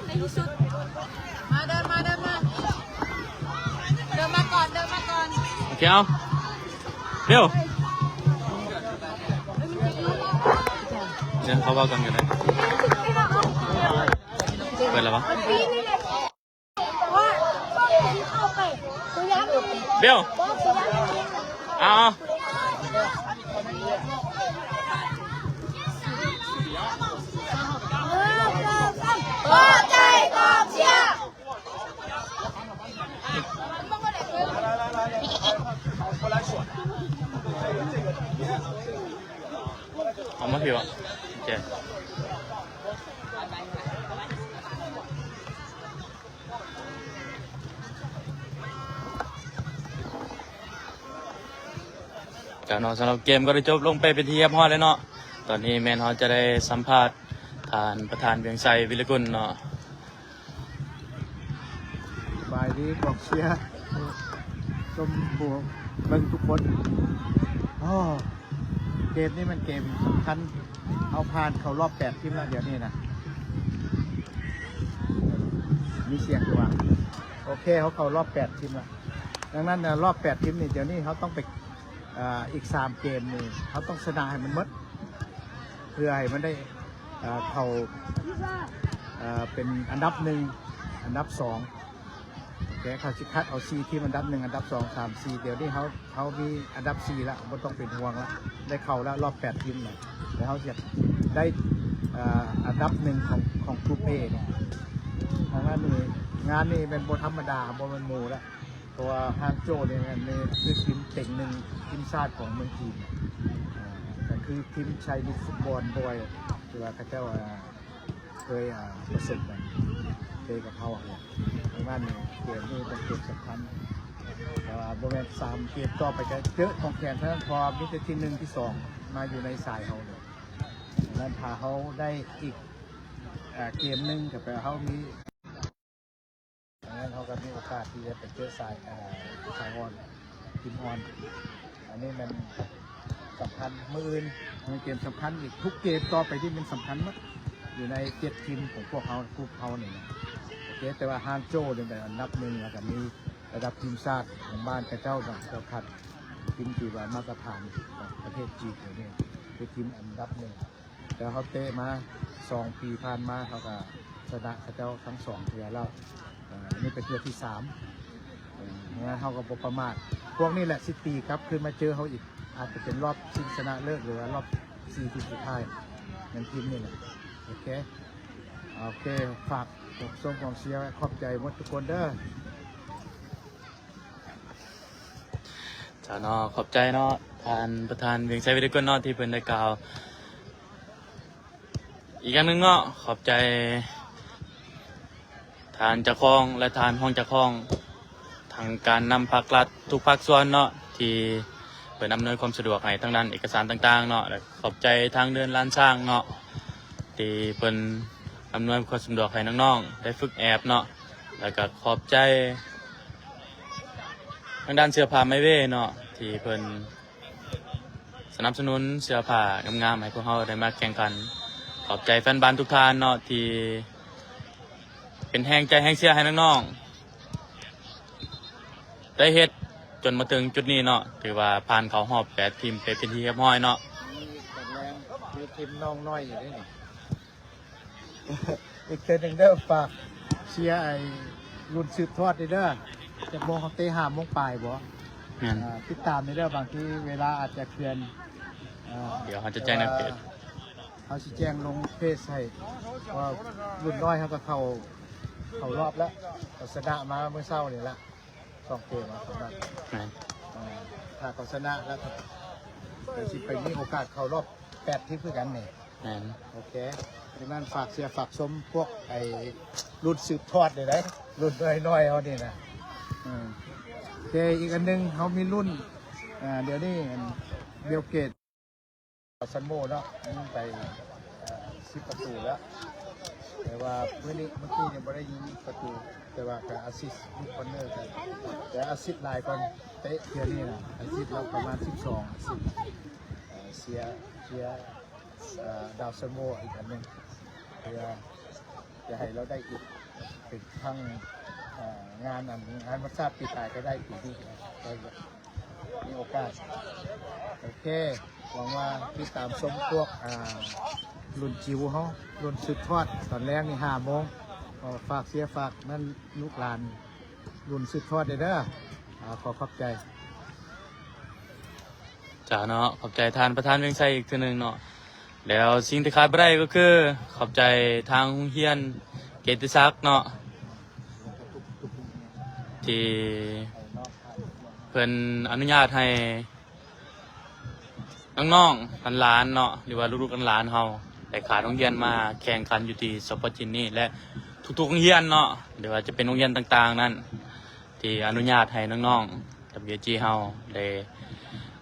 ໃນທີ່ສຸດ ມາເດີ ມາເດີ ມາ ເດີນມາກ່ອນ ເດີນມາກ່ອນ. ໂອເຄ ເອົາ ເລັວ ດຽວເຂົາເວົ້າກັນກໍໄດ້. ເປີດແລ້ວບໍ່? ເບວ ເອົາ ເອົາ ເອົາມາພີ້ວະ ໂອເຄ. ເຈົ້າເນາະ ສຳລັບເກມກໍໄດ້ຈົບລົງໄປເປັນທີ່ຮຽບຮ້ອຍແລ້ວເນາະ. ຕອນນີ້ແມ່ນເຮົາຈະໄດ້ສຳພາດທ່ານປະທານ ວຽງໄຊ ວິລະກຸນເນາະ. ສະບາຍດີກອງເຊຍ ຊົມຜູ້ເບິ່ງທຸກຄົນ. ໂອ້ ເກມນີ້ມັນເກມສຳຄັນ ເຮົາຜ່ານເຂົ້າຮອບແປດທີມແລ້ວດຽວນີ້ນະ ມີສຽງຢູ່ວ່າ ໂອເຄ ເຮົາເຂົ້າຮອບແປດທີມແລ້ວ. ດັ່ງນັ້ນນະ ຮອບແປດທີມນີ້ ດຽວນີ້ເຮົາຕ້ອງໄປ ເອີ ອີກສາມເກມນີ້ ເຮົາຕ້ອງຊະນະໃຫ້ມັນໝົດ ເພື່ອໃຫ້ມັນໄດ້ ເອີ ເຂົ້າ ເອີ ເປັນອັນດັບໜຶ່ງ ອັນດັບສອງ. ແຕ່ເຂົາຊິຄັດເອົາສີ່ທີມ ອັນດັບໜຶ່ງ ອັນດັບສອງ ສາມ ສີ່ ດຽວນີ້ເຮົາ ເຮົາມີອັນດັບສີ່ລະ ບໍ່ຕ້ອງເປັນຫ່ວງລະ ໄດ້ເຂົ້າລະ ຮອບແປດທີມລະ ແລ້ວເຮົາຊິໄດ້ ເອີ ອັນດັບໜຶ່ງຂອງ ຂອງກຣຸບເອນີ້. ທາງດ້ານນີ້ ງານນີ້ແມ່ນບໍ່ທຳມະດາ ບໍ່ແມ່ນໝູ່ລະ ເພາະວ່າຮາງໂຈນີ້ແມ່ນ ແມ່ນຄືທີມເຕັງໜຶ່ງ ທີມຊາດຂອງເມືອງຈີນ ເອີ ກໍຄືທີມໄຊນີດຟຸດບອນບອຍ ທີ່ວ່າເຂົາເຈົ້າ ເອີ ເຄີຍ ອ່າ ປະສົບກັນ ເຕະກັບເຮົາຫັ້ນແຫຼະ. ທາງດ້ານນີ້ ເກມນີ້ເປັນເກມສຳຄັນ ແຕ່ວ່າບໍ່ແມ່ນສາມເກມຕໍ່ໄປຈະເຈີຂອງແຂງເທົ່ານັ້ນ ເພາະວ່າມີແຕ່ທີໜຶ່ງ ທີສອງ ມາຢູ່ໃນສາຍເຮົາເລີຍ. ດັ່ງນັ້ນ ຖ້າເຮົາໄດ້ອີກ ເອີ ເກມໜຶ່ງ ກໍແປວ່າເຮົາມີ ດັ່ງນັ້ນ ເຮົາກໍມີໂອກາດທີ່ຈະໄປເຈີສາຍ ເອີ ສາຍອ່ອນ ທີມອ່ອນ. ອັນນີ້ແມ່ນສຳຄັນ ມື້ອື່ນມີເກມສຳຄັນອີກ ທຸກເກມຕໍ່ໄປນີ້ແມ່ນສຳຄັນໝົດ ຢູ່ໃນເຈັດທີມຂອງພວກເຮົາ ກຣຸບເຮົານີ້ນະ ໂອເຄ. ແຕ່ວ່າຮາງໂຈນີ້ແມ່ນອັນດັບໜຶ່ງ ແລ້ວກໍມີລະດັບທີມຊາດຂອງບ້ານເຂົາເຈົ້າເນາະ ເຂົາຄັດທີມທີ່ວ່າມາດຕະຖານຂອງປະເທດຈີນນີ້ ຄືທີມອັນດັບໜຶ່ງ. ແຕ່ເຮົາເຕະມາສອງປີຜ່ານມາ ເຮົາກໍຊະນະເຂົາເຈົ້າທັງສອງເທື່ອແລ້ວ. ເອີ ອັນນີ້ເປັນເທື່ອທີສາມ. ເອີ ງານເຮົາກໍບໍ່ປະໝາດ. ພວກນີ້ແຫຼະຊິຕີກັບຄືນມາເຈີເຮົາອີກ ອາດຈະເປັນລອບຊິງຊະນະເລີດ ຫຼືວ່າລອບສີ່ທີມສຸດທ້າຍ ແມ່ນທີມນີ້ແຫຼະ. ໂອເຄ ໂອເຄ ຝາກຊົມກອງເຊຍ ຂອບໃຈໝົດທຸກຄົນເດີ. ເຈົ້າເນາະ ຂອບໃຈເນາະ ທ່ານປະທານວຽງໄຊ ວິລະກຸນເນາະ ທີ່ເພິ່ນໄດ້ກ່າວ. ອີກຢ່າງໜຶ່ງເນາະ ຂອບໃຈທ່ານເຈົ້າຄອງ ແລະ ທ່ານຮອງເຈົ້າຄອງ ທັງການນຳພາກລັດທຸກພາກສ່ວນເນາະ ທີ່ເພິ່ນອຳນວຍຄວາມສະດວກໃຫ້ທາງດ້ານເອກະສານຕ່າງໆເນາະ ແລະ ຂອບໃຈທາງເດີ່ນລ້ານຊ້າງເນາະ ທີ່ເພິ່ນອຳນວຍຄວາມສະດວກໃຫ້ນ້ອງໆໄດ້ຝຶກແອບເນາະ ແລ້ວກໍຂອບໃຈທາງດ້ານເສື້ອຜ້າໄມເວເນາະ ທີ່ເພິ່ນ ສະໜັບສະໜູນເສື້ອຜ້າງາມໆໃຫ້ພວກເຮົາໄດ້ມາແຂ່ງຂັນ ຂອບໃຈແຟນບານທຸກທ່ານເນາະ ທີ່ເປັນແຮງໃຈແຮງເຊຍໃຫ້ນ້ອງໆ ໄດ້ເຮັດຈົນມາເຖິງຈຸດນີ້ເນາະ ຖືວ່າຜ່ານເຂົ້າຮອບແປດທີມໄປເປັນທີ່ຮຽບຮ້ອຍເນາະ. ມີແຂງແລງ ມີທີມນ້ອງນ້ອຍຢູ່ເດ້ນີ້. ອີກເທື່ອໜຶ່ງເດີ ຝາກເຊຍໄອ້ລຸ້ນສືບທອດເດີ. ຈັກໂມງເຮົາເຕະ ຫ້າໂມງປາຍບໍ? ແມ່ນ. ອ່າ ຕິດຕາມເດີ ບາງທີເວລາອາດຈະເຄື່ອນ. ອ່າ ດຽວເຮົາຈະແຈ້ງໃນເພຈ ເຮົາຊິແຈ້ງລົງເພຈໃຫ້ ວ່າລຸ້ນນ້ອຍເຮົາກໍເຂົ້າ ເຂົ້າຮອບແລ້ວ ກໍຊະນະມາມື້ເຊົ້ານີ້ລະ ສອງເກມເອົາສຳລັບ. ແມ່ນ. ອ່າ ຖ້າເຂົາຊະນະແລ້ວກໍ ກໍຊິໄປມີໂອກາດເຂົ້າຮອບແປດທີມຄືກັນນີ້. ແມ່ນ. ໂອເຄ ດັ່ງນັ້ນຝາກເຊຍຝາກຊົມພວກໄອ້ລຸ້ນສືບທອດເດີ ລຸ້ນນ້ອຍໆເຮົານີ້ນະ. ເອີ ໂອເຄ ອີກອັນໜຶ່ງ ເຮົາມີລຸ້ນ ອ່າ ດຽວນີ້ ເບວເກດ ດາວຊັນໂວເນາະ ຍິງໄປ ເອີ ສິບປະຕູແລ້ວ ແຕ່ວ່າມື້ນີ້ ເມື່ອກີ້ນີ້ບໍ່ໄດ້ຍິງປະຕູ ແຕ່ວ່າກໍອາຊິດລູກຄອນເນີ ແຕ່ອາຊິດຫຼາຍກວ່າເຕະເທື່ອນີ້ນະ ອາຊິດລາວປະມານສິບສອງອາຊິດ. ເອີ ເຊຍ ເຊຍ ເອີ ດາວຊັນໂວອີກອັນໜຶ່ງ ເພື່ອຈະໃຫ້ລາວໄດ້ອີກ ເປັນຄັ້ງ ເອີ ງານອັນ ງານວັນຊາດປີກາຍກໍໄດ້ ປີນີ້ກໍໄດ້ ມີໂອກາດ. ໂອເຄ ຫວັງວ່າຕິດຕາມຊົມພວກ ອ່າ ລຸ້ນຈິວເຮົາ ລຸ້ນສືບທອດ ຕອນແລງນີ້ຫ້າໂມງ. ກໍຝາກເຊຍຝາກນັ້ນລູກຫຼານລຸ້ນສືບທອດເດີ. ອ່າ ຂໍຂອບໃຈ. ຈ້າເນາະ ຂອບໃຈທ່ານປະທານວຽງໄຊອີກເທື່ອໜຶ່ງເນາະ. ແລ້ວສິ່ງທີ່ຂາດບໍ່ໄດ້ກໍຄື ຂອບໃຈທາງໂຮງຮຽນເກຍດຕິສັກເນາະ ທີ່ເພິ່ນອະນຸຍາດໃຫ້ນ້ອງໆ ຫຼານໆເນາະ ຫຼືວ່າລູກໆຫຼານໆເຮົາ ໄດ້ຂ້າມໂຮງຮຽນມາແຂ່ງຂັນຢູ່ທີ່ ສປ ຈີນນີ້ ແລະ ທຸກໆໂຮງຮຽນເນາະ ຫຼືວ່າຈະເປັນໂຮງຮຽນຕ່າງໆນັ້ນ ທີ່ອະນຸຍາດໃຫ້ນ້ອງໆ ດັບເບິນຢູເອຈີ ເຮົາໄດ້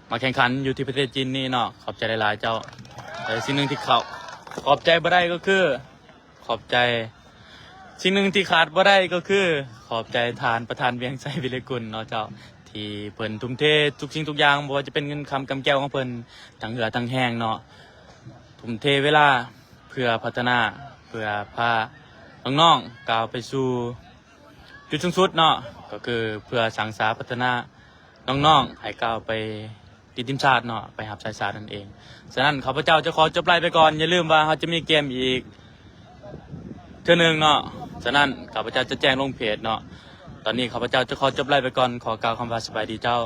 ມາແຂ່ງຂັນຢູ່ທີ່ປະເທດຈີນນີ້ເນາະ. ຂອບໃຈຫຼາຍໆເຈົ້າ. ແລະ ສິ່ງໜຶ່ງທີ່ເຂົາຂອບໃຈບໍ່ໄດ້ກໍຄື ຂອບໃຈ ສິ່ງໜຶ່ງທີ່ຂາດບໍ່ໄດ້ກໍຄື ຂອບໃຈທ່ານປະທານວຽງໄຊ ວິໄລກຸນເນາະເຈົ້າ ທີ່ເພິ່ນທຸ່ມເທທຸກສິ່ງທຸກຢ່າງ ບໍ່ວ່າຈະເປັນເງິນຄຳກຳແກ້ວຂອງເພິ່ນ ທັງເຫື່ອທັງແຮງເນາະ ທຸ່ມເທເວລາເພື່ອພັດທະນາ ເພື່ອພານ້ອງໆກ້າວໄປສູ່ ຈຸດສູງສຸດເນາະ ກໍຄືເພື່ອສ້າງສາພັດທະນານ້ອງໆ ໃຫ້ກ້າວໄປຕິດທີມຊາດເນາະ ໄປຮັບໃຊ້ຊາດນັ້ນເອງ. ສະນັ້ນ ຂ້າພະເຈົ້າຈະຂໍຈົບໄລຟ໌ໄປກ່ອນ. ຢ່າລືມວ່າເຮົາຈະມີເກມອີກເທື່ອໜຶ່ງເນາະ. ສະນັ້ນ ຂ້າພະເຈົ້າຈະແຈ້ງລົງເພຈເນາະ. ຕອນນີ້ ຂ້າພະເຈົ້າຈະຂໍຈົບໄລຟ໌ໄປກ່ອນ. ຂໍກ່າວຄຳວ່າສະບາຍດີເຈົ້າ.